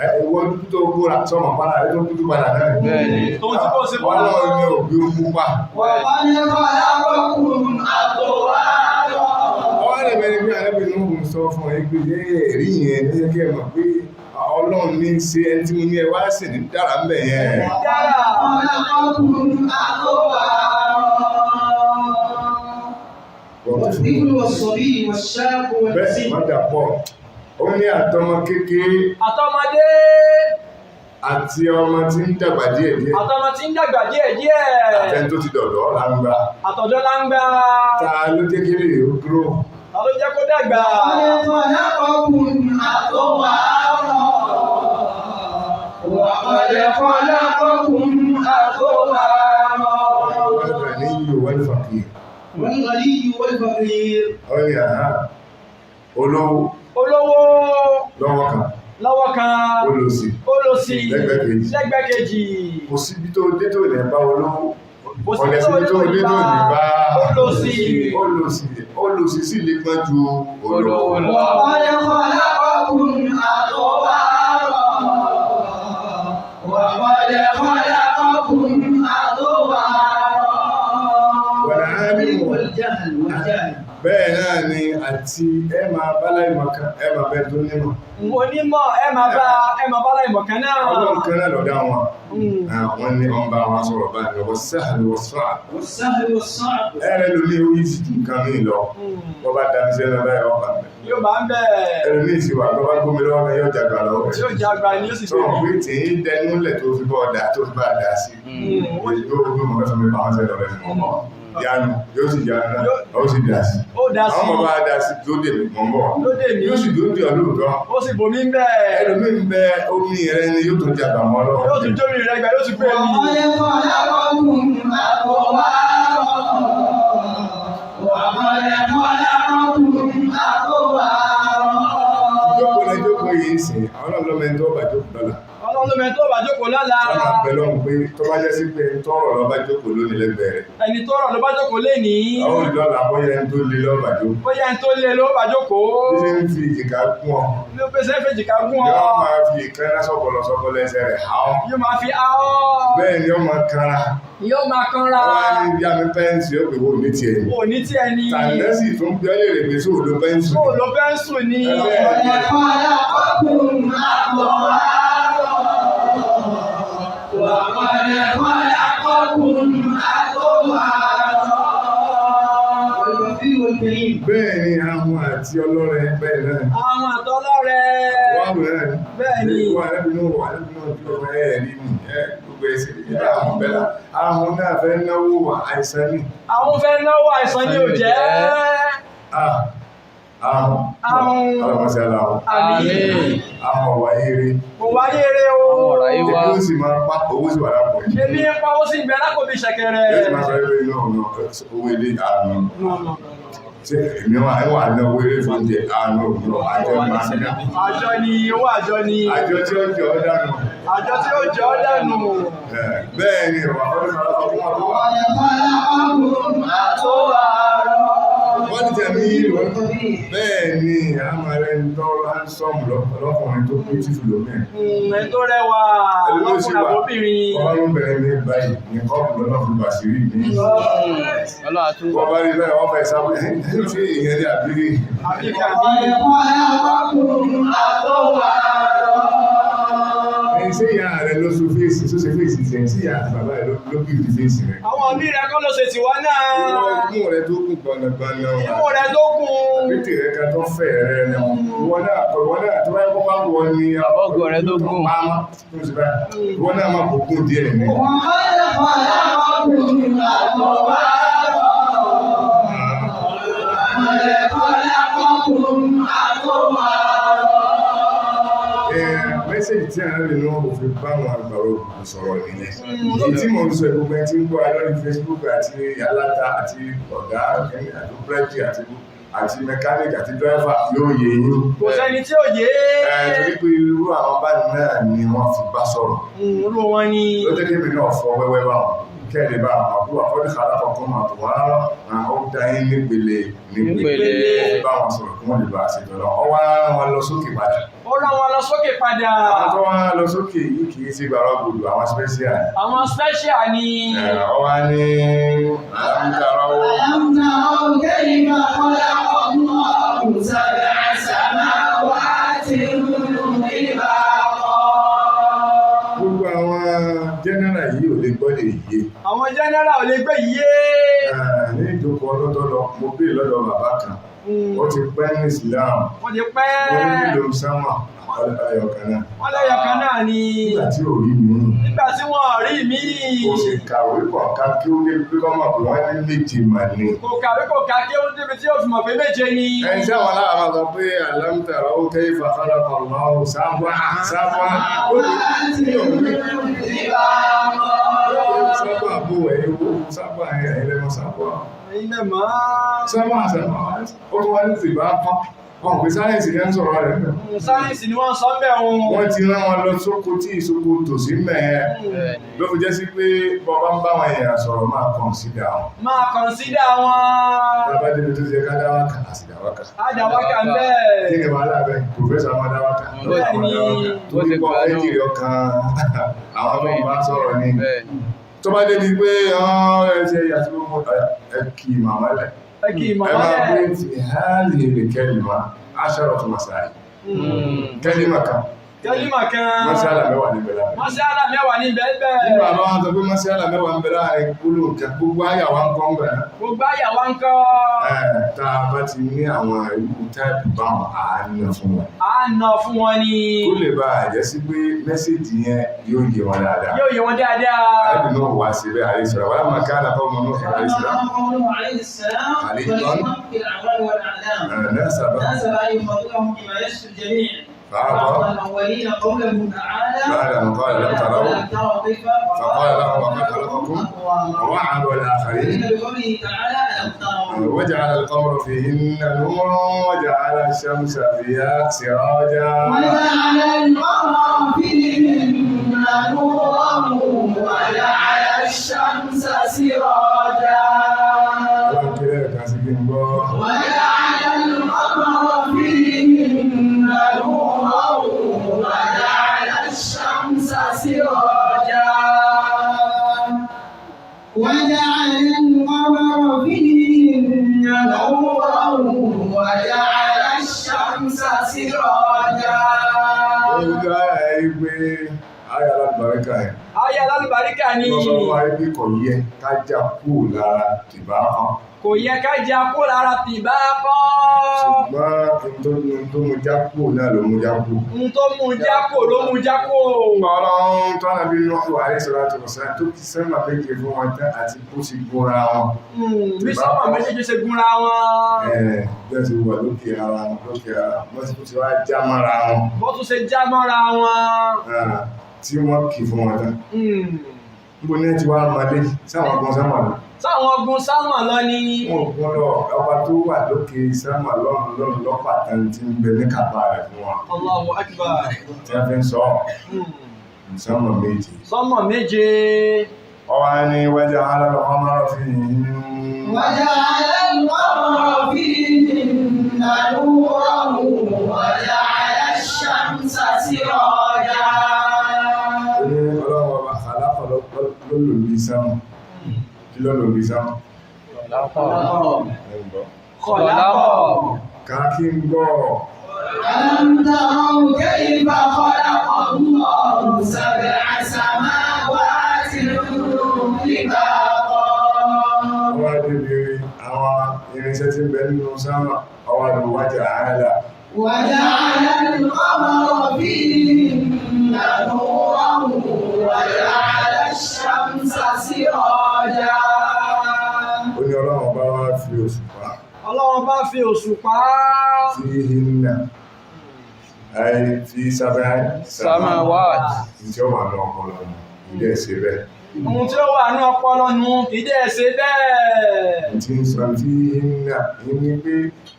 Ẹ ìwọ dúdú tó bóra sọmọ padà rẹ tó dúdú padà náà. Bẹ́ẹ̀ni. Tòun tí kò sí bọ́lá. Ọlọ́run ni òbí ó pupa. وقد خلقكم أطوارا. Ọwọ́ rẹ̀ bẹ̀rẹ̀ pé arábìnrin òun sọ fún ẹ pé ẹ̀rí yẹn ló yẹ kí ẹ mọ̀ pé Ọlọ́run ní í ṣe ẹni tí mo ní ẹ wá sì ní dára ń bẹ̀ yẹn. Dára. خلقكم أطوارا. والطفل والصبي والشاب Bẹ́ẹ̀ والمسن. má dà pọ̀. Ó ní àtọmọ kékeré Àtọmọdé. àti ọmọ tí ń dàgbà díẹ̀díẹ̀. Àtọmọ tí ń dàgbà díẹ̀díẹ̀. Àtẹni tó ti dọ̀dọ̀ langba. Àtọ̀dọ́ láńgbà. Ta ló jẹ́ kí lè ó dúró? Ta ló jẹ́ kó dàgbà? وقد خلقكم أطوارا. وقد خلقكم أطوارا. Wọ́n ní yíyó wọ́n fàkì. والغني والفقير. Ó ní àhá olówó Olówó lọ́wọ́ kan lọ́wọ́ kan. olòṣì Olòṣì lẹ́gbẹ̀ẹ́ kejì. lẹ́gbẹ̀ẹ́ kejì. Kò síbi tó dé tó lè bá olówó. Kò síbi Ọ̀dẹ̀ síbi tó dé tó lè bá olòṣì. Olòṣì olòṣì sì lè pọ́n ju olówó Olówó lọ. lọ. وقد خلقكم أطوارا. وقد خلقكم أطوارا. Wàlá áálímù. والجهل والجاهل. Bẹ́ẹ̀ náà ni àti ẹ máa bá láìmọ̀kan ẹ máa bẹ tó nímọ̀. Onímọ̀ ẹ máa bá ẹ máa bá láìmọ̀ kan náà. Ọlọ́run kan náà lọ́dá wọn. Wọ́n ní ọ̀n bá wọn sọ̀rọ̀ báyìí wọ́n sáàlù wọ́n sọ́à. والسهل والصعب. Ẹ̀rẹ́ lómi ó yí sí ju nǹkan mi lọ. Wọ́n bá dami sẹ́nu báyìí wọ́n bá mi. Yóò bá ń bẹ̀. Ẹlòmíì sì wà tó bá gómi lọ́wọ́ mi yóò jàgbá lọ́wọ́. Tí ó jẹ́ àgbà ni ó sì Sọ̀rọ̀ pé tí ń dẹnu lẹ̀ tó fi bọ́ ọ̀dà tó fi bá dà sí. Yóò gbé mọ̀ fẹ́ mi bá wọn sẹ́nu rẹ̀ mọ̀. Yanu yóò sì yanu náà ó sì dà sí. Ó dá sí. Àwọn bàbá dà sí tó dè mí mọ̀ ń bọ̀. Ló dè mí. Yóò sì dúró dè ọ́ lóòótọ́. Ó sì bomi ń bẹ̀. Ẹlòmíì ń bẹ omi rẹ ni yóò tó jàgbá mọ́ lọ́wọ́. Yóò tún jómi rẹ̀ gbà yóò tún gbé mi. وقد خلقكم أطوارا. وقد خلقكم أطوارا. Ìjókòó lẹ jókòó yìí ń sìn, àwọn náà lọ́mọ ẹni tó bá jókòó lọ́la. Ọlọ́run ló mẹ́ni tó bá jókòó lọ́la. Wọ́n máa bẹ lọ́hùn pé tó bá jẹ́ sí pé ẹni tó rọ̀ lọ́ bá jókòó lónìí lẹ́gbẹ̀ẹ́ rẹ̀. Ẹni tó rọ̀ ló bá jókòó lénìí. Àwọn olùdọ́là bóyá ẹni tó le lọ́ bá jókòó. Bóyá ẹni tó le ló bá jókòó. Bí ṣe ń fi ìjìká gún ọ, Ló pèsè fèjìká gún ọ. yóò máa fi ìkànnà sọ̀pọ̀lọ̀ sọ̀pọ̀lọ̀ ẹsẹ̀ rẹ̀ há ọ́. Yóò máa fi áọ́. Bẹ́ẹ̀ ni ó máa kanra. Yóò máa kanra. Wọ́n á ní bí àmì pẹ́ǹsì ó pè wò ní tiẹ̀ ni. Ò ní tí ẹni. Tàǹdẹ́sì tún bí ọ́ lè rè pé sóò lo pẹ́ǹsì. Kó ló pẹ́ńsù ni. وقد خلقكم أطوارا. وقد خلقكم أطوارا. والبخيل والكريم. Bẹ́ẹ̀ ni ahun àti ọlọ́rẹ bẹ́ẹ̀ náà ni. Àwọn àtọlọ́rẹ. Wọ́n wù náà ni. Bẹ́ẹ̀ ni. Wọ́n alábìnú wà alábìnú tí ó fẹ́ rí mi ẹ gbogbo ẹsẹ̀ ìyá àwọn bẹ́lá. Ahun náà fẹ́ náwó wà àìsàn ni. Àwọn fẹ́ náwó àìsàn ni ò jẹ́. Ah, ahun. Ahun. Ọlọ́mọ sí aláhun. Àmín. Ahun ọ̀wà eré. Kò wáyé eré o. Àwọn ọ̀rọ̀ ayé wá. Ebi ó sì máa pa owó sì wà lápò. Ebi ń pa ó sì ń bẹ lákòbí ṣẹ̀kẹ̀rẹ̀. Yóò ti máa sọ pé náà náà owó ilé àánú. Ṣé èmi wà ń wà ná owó ilé fún oúnjẹ àánú òun àjọ máa ń ná. Àjọ ni owó àjọ ni. Àjọ tí ó jẹ ọ́ dànù. Àjọ tí ó jẹ́ ọ́ dànù. Bẹ́ẹ̀ ni ìwà ọdún kan lọ́kọ̀ fún ọdún wa. خلقكم أطوارا Wọ́n ti tẹ̀mí ìlú. Bẹ́ẹ̀ ni àmàlẹ́ ń tọ́ handsome lọ́kùnrin tó beautiful lómìn. Ẹni tó rẹwà Ẹlòmíì sì lọ́kùnrin wà. àbóbìnrin. Ọba ló ń bẹ̀rẹ̀ ní báyìí ní kọ́ọ̀pù lọ́nà fún Bàṣírí mi. Ọlọ́run àtúntò. Wọ́n bá rí bẹ́ẹ̀ wọ́n fẹ́ sábẹ́ tí ìyẹn ní àbírí. Àbí kàbí. خلقكم أطوارا Ẹni ṣé ìyá rẹ̀ ló sún fèsì tó ṣe fèsì tiẹ̀ sí ìyá àti bàbá rẹ̀ ló bí ìdí fèsì rẹ̀. Àwọn òbí rẹ̀ kọ́ ló ṣe tiwa náà. Ìwọ imú rẹ̀ tó kún gbọ̀nàgbọ̀nà. Imú rẹ̀ tó kún. Pété rẹ̀ kan tó fẹ̀ rẹ̀ rẹ̀ wọn. Ìwọ náà kọ̀ ìwọ náà tó bá yẹ kó bá wọ ni. Ọgọ rẹ̀ tó gùn. Pamọ́ tó ṣe báyìí. Ìwọ náà máa kó gùn díẹ̀ ni. وقد خلقكم أطوارا وقد خلقكم أطوارا Mẹ́sẹ̀jì tí a ń rìn náà kò fi bá àwọn àgbàrò òkùnkùn sọ̀rọ̀ nìyẹn. Èyí tí mò ń sọ gbogbo ẹni tí ń gbọ́ wa lórí Facebook àti aláta àti ọ̀gá àti búrẹ́dì àti mẹkáníìkì àti dírẹ́fà yóò yé yín. Kò sẹ́ni tí ò yé. Torí pé irú àwọn báyìí náà ni wọ́n fi bá sọ̀rọ̀. Irú wọn ni. Ló jẹ́ kí èmi náà fọ wẹ́wẹ́ báwọn kẹ́lẹ̀ bá àwọn àbúrò àkọ́dé alákọ̀ọ́kọ́ máa tó wá ó dá yín nípele Nípele. Ó fi bá wọn sọ̀rọ̀ kí wọ́n lè bá a ṣètò lọ. Ọ wá rán wọn lọ sókè padà. Ó rán wọn lọ sókè padà. Àwọn tó wá lọ sókè yìí kì í ṣe gbàrọ̀ gbòdò àwọn special. Àwọn special ni. Ọ wá ní àmúkarọ́wọ́. ألم تروا كيف خلق الله سبع سماوات طباقا Gbogbo àwọn general yìí ò lè gbọ́ lè yé. Àwọn general ò lè gbé yé. Ní ìjókòó ọdún tó lọ, mo béèrè lọ́dọ̀ bàbá kan. Ó ti pẹ́ ní Islam. Wọ́n ti pẹ́. Wọ́n ní nílò sánmà ọ̀yọ̀ kan náà. Wọ́n lẹ́yọ̀ kan náà ni. Nígbà tí ò rí mi, Nígbà tí wọ́n rí mi. kò sì kàwé kọ̀ọ̀kan kí ó lè pé kọ́mọ̀ pé wọ́n ní méje mà ní. Kò kàwé kò kà kí ó débi tí ó fi mọ̀ pé méje ni. Ẹni tí àwọn aláwọ̀ máa sọ pé alam taraw kayfa khalaqa Allahu sábà sábà ó ní òun sábà bò ẹ̀yìn owó sábà ẹ̀yìn lẹ́mọ̀ sábà. Ilé mọ́. Sábà sábà ó tún wá ní tìbá pọ́n. Wọn pè sáyẹ̀nsì ní ń sọ̀rọ̀ rẹ̀ mẹ́. Sáyẹ́nsì ni wọ́n sọ ń bẹ̀ òun. Wọ́n ti rán wọn lọ sóko tí ìsoko tòsí mẹ́ẹ̀. Ló fi jẹ́ sí pé bọ́bá ń bá wọn èèyàn sọ̀rọ̀ máa consider wọn. Máa consider wọn. Bàbá débi tó ti yẹ ká dá wákà, á sì dá wákà. Ájàwákà ń Kí bẹ́ẹ̀. ni wàhálà bẹ́ẹ̀? Pòfẹ́sọ̀ máa dá wákà. Bẹ́ẹ̀ ni. Torí Ó ti pọ̀ gbà fẹ́ náà. jèrè ọkàn àwọn tó ń bá sọ̀rọ̀ ni. Bẹ́ẹ̀ ni. Tó bá débi pé ẹ ṣe àti gbogbo ẹ kì í màmá lẹ̀. Ẹ kì í Ẹ mọ̀ máa wọ́n gbé lẹ̀. ti hálì lè kẹ́lìmá, aṣọ́rọ̀ tó máa sáré. Kẹ́lìmá kan, Kẹ́límà kan. mọ́sálà mẹ́wàá níbẹ̀ láàrin. Mọ́sálà mẹ́wàá ní bẹ́ẹ̀ bẹ́ẹ̀. Nígbà bá wọn sọ pé mọ́sálà mẹ́wàá ń bẹ láàrin gbólóhùn kan, gbogbo àyà wa ń kọ́ ń bẹ̀ náà. Gbogbo àyà wa ń kọ́. Tá a bá ti ní àwọn irú táìpù báwọn àánú fún wọn. À ń nà fún wọn ni. Kó lè bá a jẹ́ sí pé mẹ́sẹ̀jì yẹn yóò yé wọn dáadáa. Yóò yé wọn dáadáa. Àrẹ́bì náà wá síbẹ̀ àríṣọ́ra. Wàá máa ká àlàkọ́ ọmọ náà àríṣọ́ra. قوله عليه السلام عليه وللحق الأعوان والأعلام Náà sábà. ناسب أن يخاطبهم بما يشفي الجميع فأعطى فأعطى الأولين قوله تعالى بعد أن قال لم تروا ألم تروا كيف فقال لهم وقد خلقكم أطوارا. ووعد الآخرين إن بقوله تعالى ألم تروا وجعل القمر فيهن نورا وجعل الشمس فيها سراجا. وجعل القمر فيهن نورا وجعل الشمس سراجا وجعل القمر فيهن نورا وجعل الشمس سراجا وجعل القمر فيهن نورا وجعل الشمس سراجا Ayé alábàríkà ẹ̀. Ayé alálùbáríkà ni. Wọ́n sọ fún wa pé kò yẹ ká já kúrò lára tìbá kan. Kò yẹ ká jẹ kó lára tìbá kọ́. Ṣùgbọ́n ohun tó mú já kúrò náà ló mú já kúrò. N tó mú jákò ló mú jákò. Ọlọ́run tó ànábì Nuhu alayhi salatu wassalam tó kí sẹ́mà méje fún wọn tán àti bó ti gúnra wọn. Bí sọ́mọ̀ méjèèjì ṣe gúnra wọn. Bí wọ́n ti wà lókè ara wọn lókè ara wọn, wọ́n ti wá já mọ́ra wọn. Bó tún ṣe já mọ́ra wọn. Tí wọ́n kì fún wọn tán. Níbo ní ẹ ti wá máa lé sáwọn gun sámà lọ. Sáwọn ogun sámà lọ ni. Wọn ò gún lọ ọba tó wà lókè sámà lọ́run lọ́run lọ́pàá tán tí ń bẹ ní kàbá rẹ̀ fún wọn. Allahu akbar. Tí wọ́n fi ń sọ ọ́. Sánmà méje. Sánmà méje. Ọwá ní waja'ala al-qamara fihinna. وجعل القمر فيهن نورا وجعل الشمس سراجا. Ó ní Ọlọ́run ọba khalaqa ló lò ní sánmà. Kí ló lò ní sánmà? Ẹ ń gbọ́. Khalaqa. Ká kí ń gbọ́. ألم تروا كيف خلق الله سبع سماوات طباقا. Ọwá débi àwọn irinṣẹ́ tí ń bẹ nínú sánmà, ọwá ló waja'ala. وجعل القمر فيهن نورا وجعل الشمس سراجا. Ó ní Ọlọ́run ọba wá fi òṣùpá Ọlọ́run bá fi òṣùpá fihinna. Ay fi sab'i Samawat. Tí ó wà ní ọpọlọ nù, ilé ẹ̀sẹ̀ bẹ́ẹ̀. Ohun tí ó wà ní ọpọlọ nù kì í dẹ̀ ṣe bẹ́ẹ̀. Tí ń sọ fihinna ní pé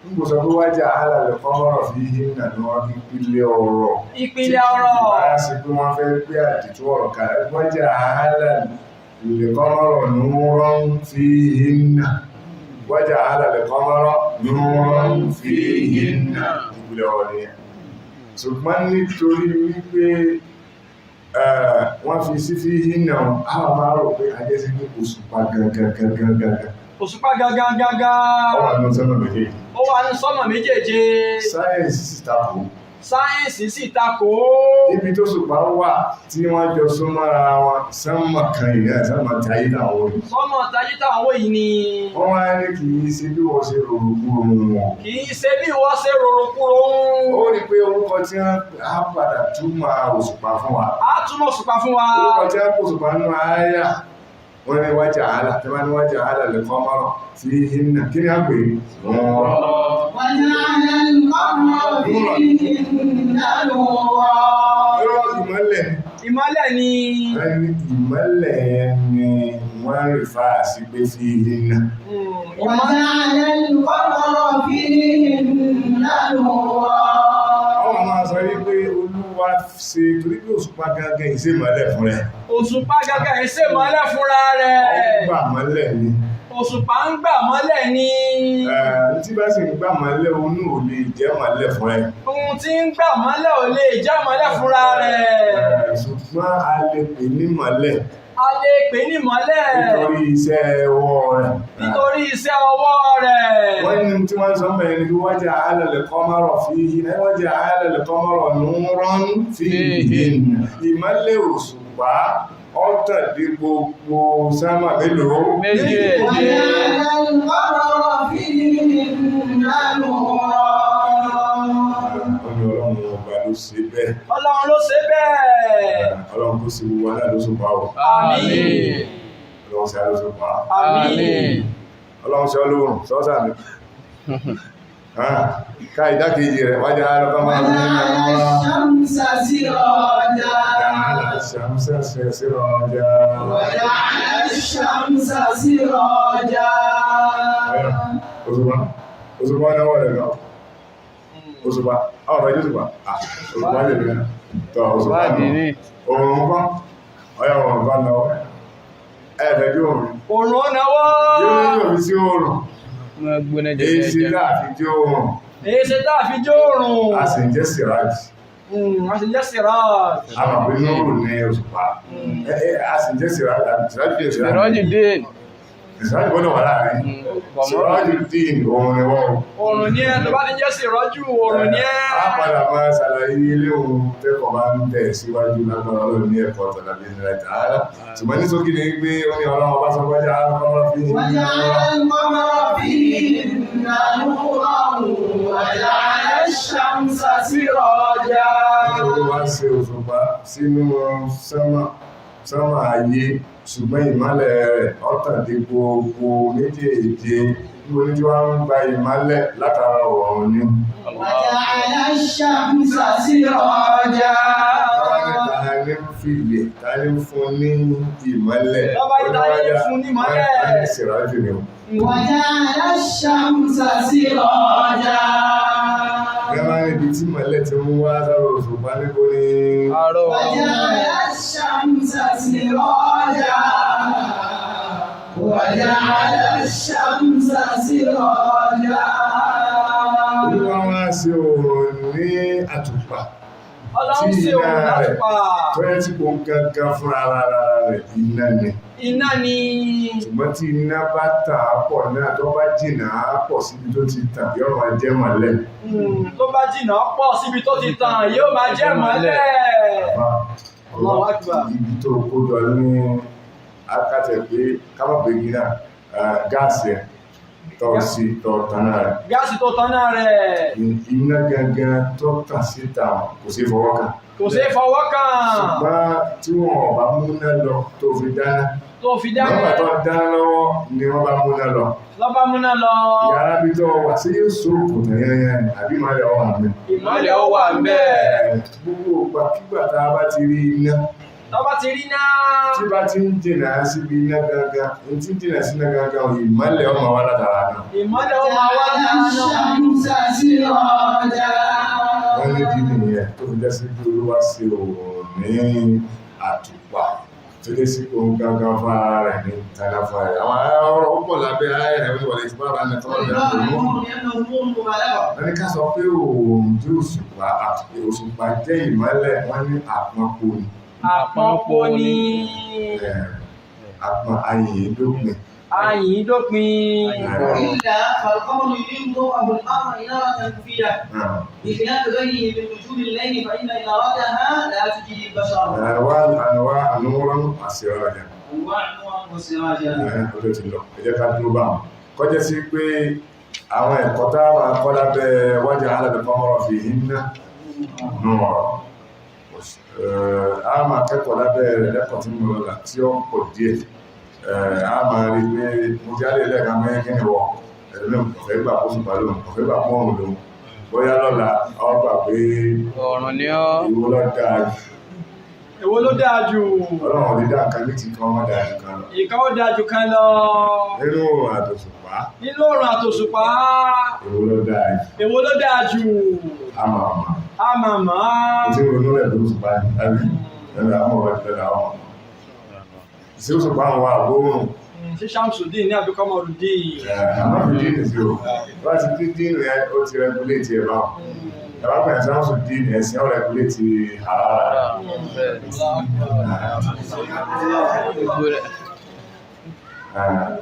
ń kò sọ pé waja'ala al-qamara fihinna ní wọ́n fi pílẹ̀ ọ̀rọ̀. Ìpìlẹ̀ ọ̀rọ̀. Bá ṣe pé wọ́n fẹ́ gbé àdìtú ọ̀rọ̀ kalẹ̀. Waja'ala al-qamara nuran fihinna. Waja'ala al-qamara nuran fihinna. Ìpìlẹ̀ ọ̀rọ̀ nìyẹn. Ṣùgbọ́n nítorí wípé wọ́n fi sí fihinna, àwọn máa rò pé ajẹ́sí pé òṣùpá gangan gangan gangan. Òṣùpá gangan gangan. Ó wà nínú sánmà méjèèjì. Ó wà ní sánmà méjèèje. Sáyẹ̀nsì sì takò. Sáyẹ́ǹsì sì takò. Ibi tó ṣùpá wà tí wọ́n jọ súnmọ́ra wọn, sánmà kan ìyá sánmà táyé náà wọ́n. Sánmà táyé táwọn yìí ni. Wọ́n wá ní kì í ṣe bí wọ́n ṣe rò kúrò wọn. Kì í ṣe bí wọ́n ṣe rorò kúrò ń. Ó rí pé orúkọ tí wọ́n á padà túmọ̀ òṣùpá fún wa. Á túmọ̀ òṣùpá fún wa. Orúkọ tí wọ́n kó òṣùpá nínú àyà wọ́n ní waja'ala tí wọ́n ní waja'ala al-qamara fihinna kí ni a pè é? وجعل القمر فيهن نورا. Irọ́ ìmọ́lẹ̀ Ìmọ́lẹ̀ ni. ni ìmọ́lẹ̀ yẹn ni wọ́n rí fáà sí pé fihinna. وجعل القمر فيهن نورا. Àwọn máa sọ wípé Olúwa ṣe torí pé òṣùpá gangan ìṣe ìmọ́lẹ̀ fún rẹ̀. Òṣùpá gangan ẹ̀ ṣe mọ́lẹ̀ fúnra rẹ̀. Ó gbà mọ́lẹ̀ ni. Òṣùpá ń gbà mọ́lẹ̀ ni. Tí bá sì ń gbà mọ́lẹ̀ onú ò lè jẹ́ mọ́lẹ̀ fún rẹ̀. Ohun tí ń gbà mọ́lẹ̀ ò lè jẹ́ mọ́lẹ̀ fúnra rẹ̀. Ṣùgbọ́n a lè pè ní mọ́lẹ̀ A lè pè ní mọ́lẹ̀. nítorí iṣẹ́ ọwọ́ rẹ̀. Nítorí iṣẹ́ ọwọ́ rẹ̀. Wọ́n ní tí wọ́n sọ mẹ́rin ni waja'ala al-qamara fihinna waja'ala al-qamara nuran fihinna. Ìmọ́lẹ̀ òṣùpá ọ̀tàn dé gbogbo sánmà mélòó? Méjèèje. وجعل القمر فيهن نورا. Ó ní Ọlọ́run ọba ló ṣe bẹ́ẹ̀. Ọlọ́run ló ṣe bẹ́ẹ̀. Ọlọ́run kó sí gbogbo wa náà lóṣùpá o. Àmín. Ọlọ́run ṣe á lóṣùpá. Àmín. Ọlọ́run ṣe ọlọ́run sọ́sà mi. Ká ìdákejì rẹ̀ wájá alọ́kọ́ máa ń وجعل ní الشمس سراجا. Ṣàmṣẹ́ sírájà. وجعل الشمس سراجا. Òṣùpá, òṣùpá náà wọ̀ lẹ́gbẹ̀ẹ́. Òṣùpá, àwọn ọ̀fẹ́ òṣùpá. Òṣùpá lè rí tọ́ òṣùpá náà. Òòrùn kọ́, ọyá òòrùn kọ́ lọ. Ẹ̀fẹ̀ bí òòrùn. Òòrùn ó nawọ́. Yóò ní òfin sí òòrùn. Wọ́n gbóná Èyí sí jẹjẹrẹ. láàfin tí òòrùn. Èyí ṣe tá a fi jó òòrùn. A sì ń jẹ́ sìrájì. A sì jẹ́ siraj. A mọ̀ pé nóòrù ní òṣùpá. A sì ń jẹ́ sìrájì. Sìrájì dé sìrájì. Sìrájì dé. Sìrájì gbọ́dọ̀ wà láàrin. Sìrájì dín òun ni wọ́n. Òòrùn ní ẹ tó bá ti jẹ́ sìrọ́jù òòrùn ní ẹ. A padà máa ṣàlàyé ilé ohun tẹ́kọ̀ọ́ bá ń tẹ̀ síwájú lágbára Ọlọ́run ní ẹ̀kọ́ tàbí ní ẹ̀ta ara. Ṣùgbọ́n ní sókè ni pé ó ní Ọlọ́run ọba sọ pé alqamara fihi. وجعل القمر فيهن نورا وجعل الشمس سراجا. Olúwa ṣe òṣùpá sínú sánmà sánmà ayé ṣùgbọ́n ìmọ́lẹ̀ rẹ̀ ọ̀tàn dé gbogbo méjèèje níbo ní tí wọ́n ń gba ìmọ́lẹ̀ látara ọ̀run ni. وجعل الشمس سراجا. Bàbá ní ta ní ń fi ilẹ̀ ta ní ń fún ní ìmọ́lẹ̀. Bàbá ní ta ní ń fún ní ìmọ́lẹ̀. Wọ́n ní sìrájù ni o. وجعل الشمس سراجا. Gẹ́gẹ́ níbi tí mọ̀lẹ́ ti ń wá sára òṣùpá níbo ni Àárọ̀. وجعل الشمس سراجا وجعل الشمس سراجا Olúwa wá sí oòrùn ní àtùpà Ọlọ́run tí ṣe iná òun rẹ̀ látùpà. tó yẹ tí kò ń gangan fúnra ara rẹ̀ iná ni. Iná ni. Ṣùgbọ́n tí iná bá tàn á pọ̀ náà tó bá jìnnà á pọ̀ síbi tó ti tàn yóò máa jẹ́ mọ́lẹ̀. Tó bá jìnnà pọ̀ síbi tó ti tàn yóò máa jẹ́ mọ́lẹ̀. Allahu Akbar. Ibi tó kó jọ ní akátẹ̀ pé ká má pè gíná gáàsì ẹ̀ tọ́ sí tọ́ tán náà rẹ̀. Gáàsì tó tán náà rẹ̀ Iná gangan tó tàn síta kò sí fọwọ́ kàn. kò ṣeé fọwọ́ kàn. Ṣùgbọ́n tí wọn ò bá múná lọ tó fi dáná. Tó fi dáná. Nígbà tó dáná lọ́wọ́ ni wọ́n bá múná lọ. Lọ́ba múná lọ. Yàrá bí tó wà sí yóò sóòkùn tàn yányán ni àbí máa lè wà mí. Ìmọ́lẹ̀ ó wà ń bẹ̀. Gbogbo ìgbàkigbà tá a bá ti rí iná Tọ́ba ti rí náà. tí bá ti ń jìnà síbi iná gangan ní tí ń jìnà sí iná gangan ìmọ́lẹ̀ ọmọ wa látara náà. Ìmọ́lẹ̀ ó máa wá وجعل látara náà. الشمس سراجا Wọ́n ní dídì nìyẹn tó fi jẹ́ sí pé Olúwa ṣe oòrùn ní àtùpà tó dé sí ohun gangan fún ara rẹ̀ ní tàdá fún ara rẹ̀. Àwọn ọ̀rọ̀ pọ̀ lábẹ́ ayé rẹ̀ wọlé ìfúnpá ní tọ́lá والإقرار ìyá بالنور لأنه نور مبالغة. Wọ́n ní ká sọ pé oòrùn tí òṣùpá òṣùpá jẹ́ ìmọ́lẹ̀ wọ́n ní àpọ̀npọ̀ ni. Àpọ̀npọ̀ ni. Àpọ̀n ayìn dópin. Ayìn dópin. وإلا فالقمر يريد ضوءه الأمر إنارة مفيدة بخلاف غيره من نجوم الليل فإن إنارتها لا تجدي البشر. Àwa àwa ànúrán àṣìrájà. أنواع نورا وسراجا. Ọjọ́ ti lọ, ẹ jẹ́ ká dúró bá wọn. Kọjá sí pé àwọn ẹ̀kọ́ tá a máa kọ́ lábẹ́ wájà aládùn fi hinna nù ọ̀rọ̀. A máa kẹ́kọ̀ọ́ lábẹ́ rẹ̀ lẹ́kọ̀ọ́ tí mo lọ tí ó pọ̀ díẹ̀. A máa rí pé mo jáde lẹ́ẹ̀kan mẹ́rin kí ni wọ̀ ẹ̀lú kò fẹ́ gbà kó sùpà lóhùn, kò fẹ́ gbà kó ọ̀run lóhùn. Bóyá lọ́la, ọ gbà pé Ọ̀run ni ọ́. ìwọ ló dáa jù. Èwo ló dáa jù? Ọlọ́run ò lè dá nǹkan méjì kan má dáa jù kan lọ. Ìkan ó dáa jù kan lọ. Nínú òòrùn àtòṣùpá, Nínú òòrùn àtòṣùpá. èwo ló dáa jù? Èwo ló dáa jù? A máa mọ̀. A máa mọ̀ á. Mo ti ń ronú rẹ̀ lórí òṣùpá ni, àbí? Ẹ̀rọ àwọn ọ̀rọ̀ ìfẹ́ làwọn ọmọ. Ṣé òṣùpá ń wá àbóòrùn? Ṣé Ṣàmsùdín ní àbí Kọ́mọrùdín? Àmọ́ fi díìnì sí o. Wọ́n ti dín díìnì yẹn, ó ti rẹguléètì ẹ̀ báwọn. Ẹ̀rọ pẹ̀lú Ṣàmsùdín ẹ̀sìn ó rẹguléètì àrà.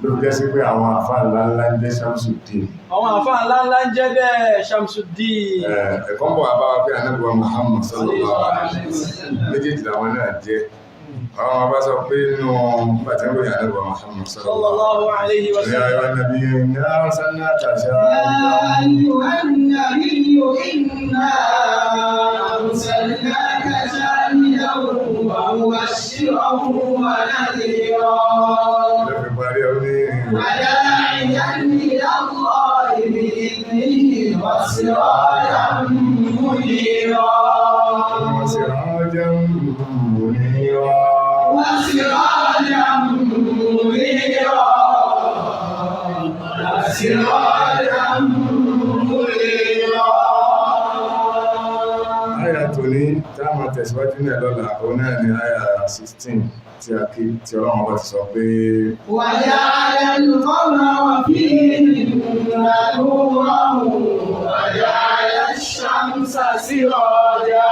Ló fi jẹ́ sí pé àwọn àfáà ńláńlá ń jẹ́ Ṣàmsùdín. Àwọn àfáà ńláńlá ń jẹ́ bẹ́ẹ̀ Ṣàmsùdín. Ẹ̀kọ́ ń bọ̀ wá bá wa pé Ànábì wa Muhammad sallallahu alaihi wasallam méjèèjì làwọn náà jẹ́. Àwọn ọba sọ pé nínú bàtẹ́ ń ròyìn Ànábì wa Muhammad Sallallahu alaihi يا wasallam. أيها النبي إنا أرسلناك يا شاهدا أيها النبي إنا أرسلناك شاهدا ومبشرا ونذيرا لفي باريوني وداعيا إلى الله بإذنه وسراجا منيرا وسراجا منيرا وسراجا منيرا وسراجا منيرا Àyà tòní tá a máa tẹ̀síwájú ní ẹ̀lọ́la òun náà ni àyà 16 tí a kí tí Ọlọ́run bá ti sọ pé وجعل القمر فيهن نورا وجعل الشمس سراجا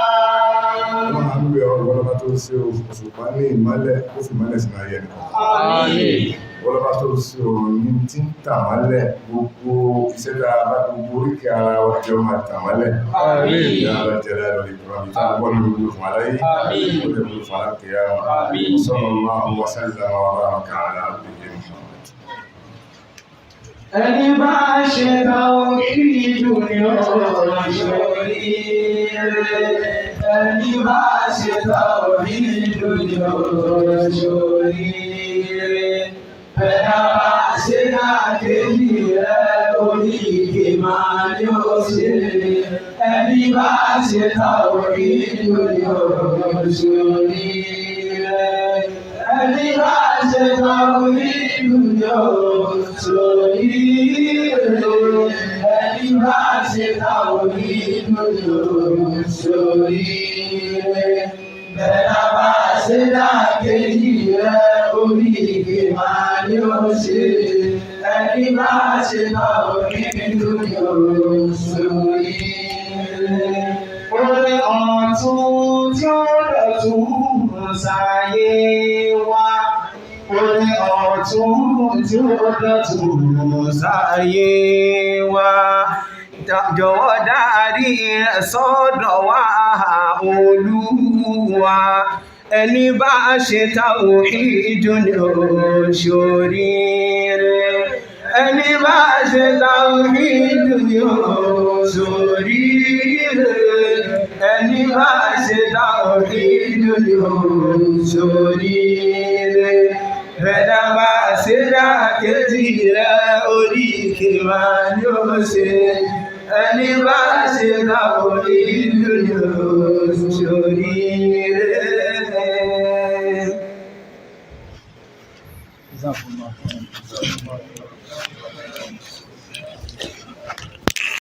Ọlọ́run à ń bẹ̀ ọ́ ọlọ́ba tó ṣe òṣùpá ní ìmọ́lẹ̀ ó fi ìmọ́lẹ̀ sínú ayé ẹnì kọ̀ọ̀kan. Àmín. Ọlọ́ba tó ṣe òun ní tí ń tà mọ́lẹ̀ gbogbo iṣẹ́ tá a bá gbogbo oríkèé ara wa jọ máa tà mọ́lẹ̀. Àmín. يا ذا الجلال والإكرام تقبل ملوك عليه آمين. وتملك على القيامة آمين. وصلى الله وسلم وبارك على عبده محمد Ẹni bá ṣe bá orílẹ̀-èdè ní ọ̀rọ̀ ìṣòríire. Ẹni bá ṣe bá orílẹ̀-èdè ní ọ̀rọ̀ ìṣòríire. Ẹ̀dá bá ṣe lákejì rẹ̀ oríkè máa ní ó ṣe. Ẹni bá ṣe bá orílẹ̀-èdè ní ọ̀rọ̀ ìṣòríire. Ẹni bá ṣe bá orílẹ̀-èdè ní ọ̀rọ̀ ìṣòríire. Ẹni bá ṣe tàwhídù ni ó ṣoríire. Bẹ́ẹ̀ bá ṣe dákejì rẹ̀ orí ike máa ní ó ṣe. Ẹni bá ṣe tàwhídù ni ó ṣoríire. Orí ọ̀tún tí ó dọ̀tún sáyé wá. Orí ọ̀tún tí ó dọ̀tún sáyé wá. Jọ̀wọ́ dárí rẹ̀ sọ́dọ̀ wá Olúwa. Ẹni bá ṣe tàwhídù ni ó ṣoríire. Ẹni bá ṣe tàwhídù ni ó ṣoríire. Ẹni bá ṣe tàwhídù ni ó ṣoríire. Bẹ̀dá bá ṣe dákejì rẹ̀ orí kìlá ni ó ṣe. Ẹni bá ṣe tàwhídù ni ó ṣoríire. Jazakumullah.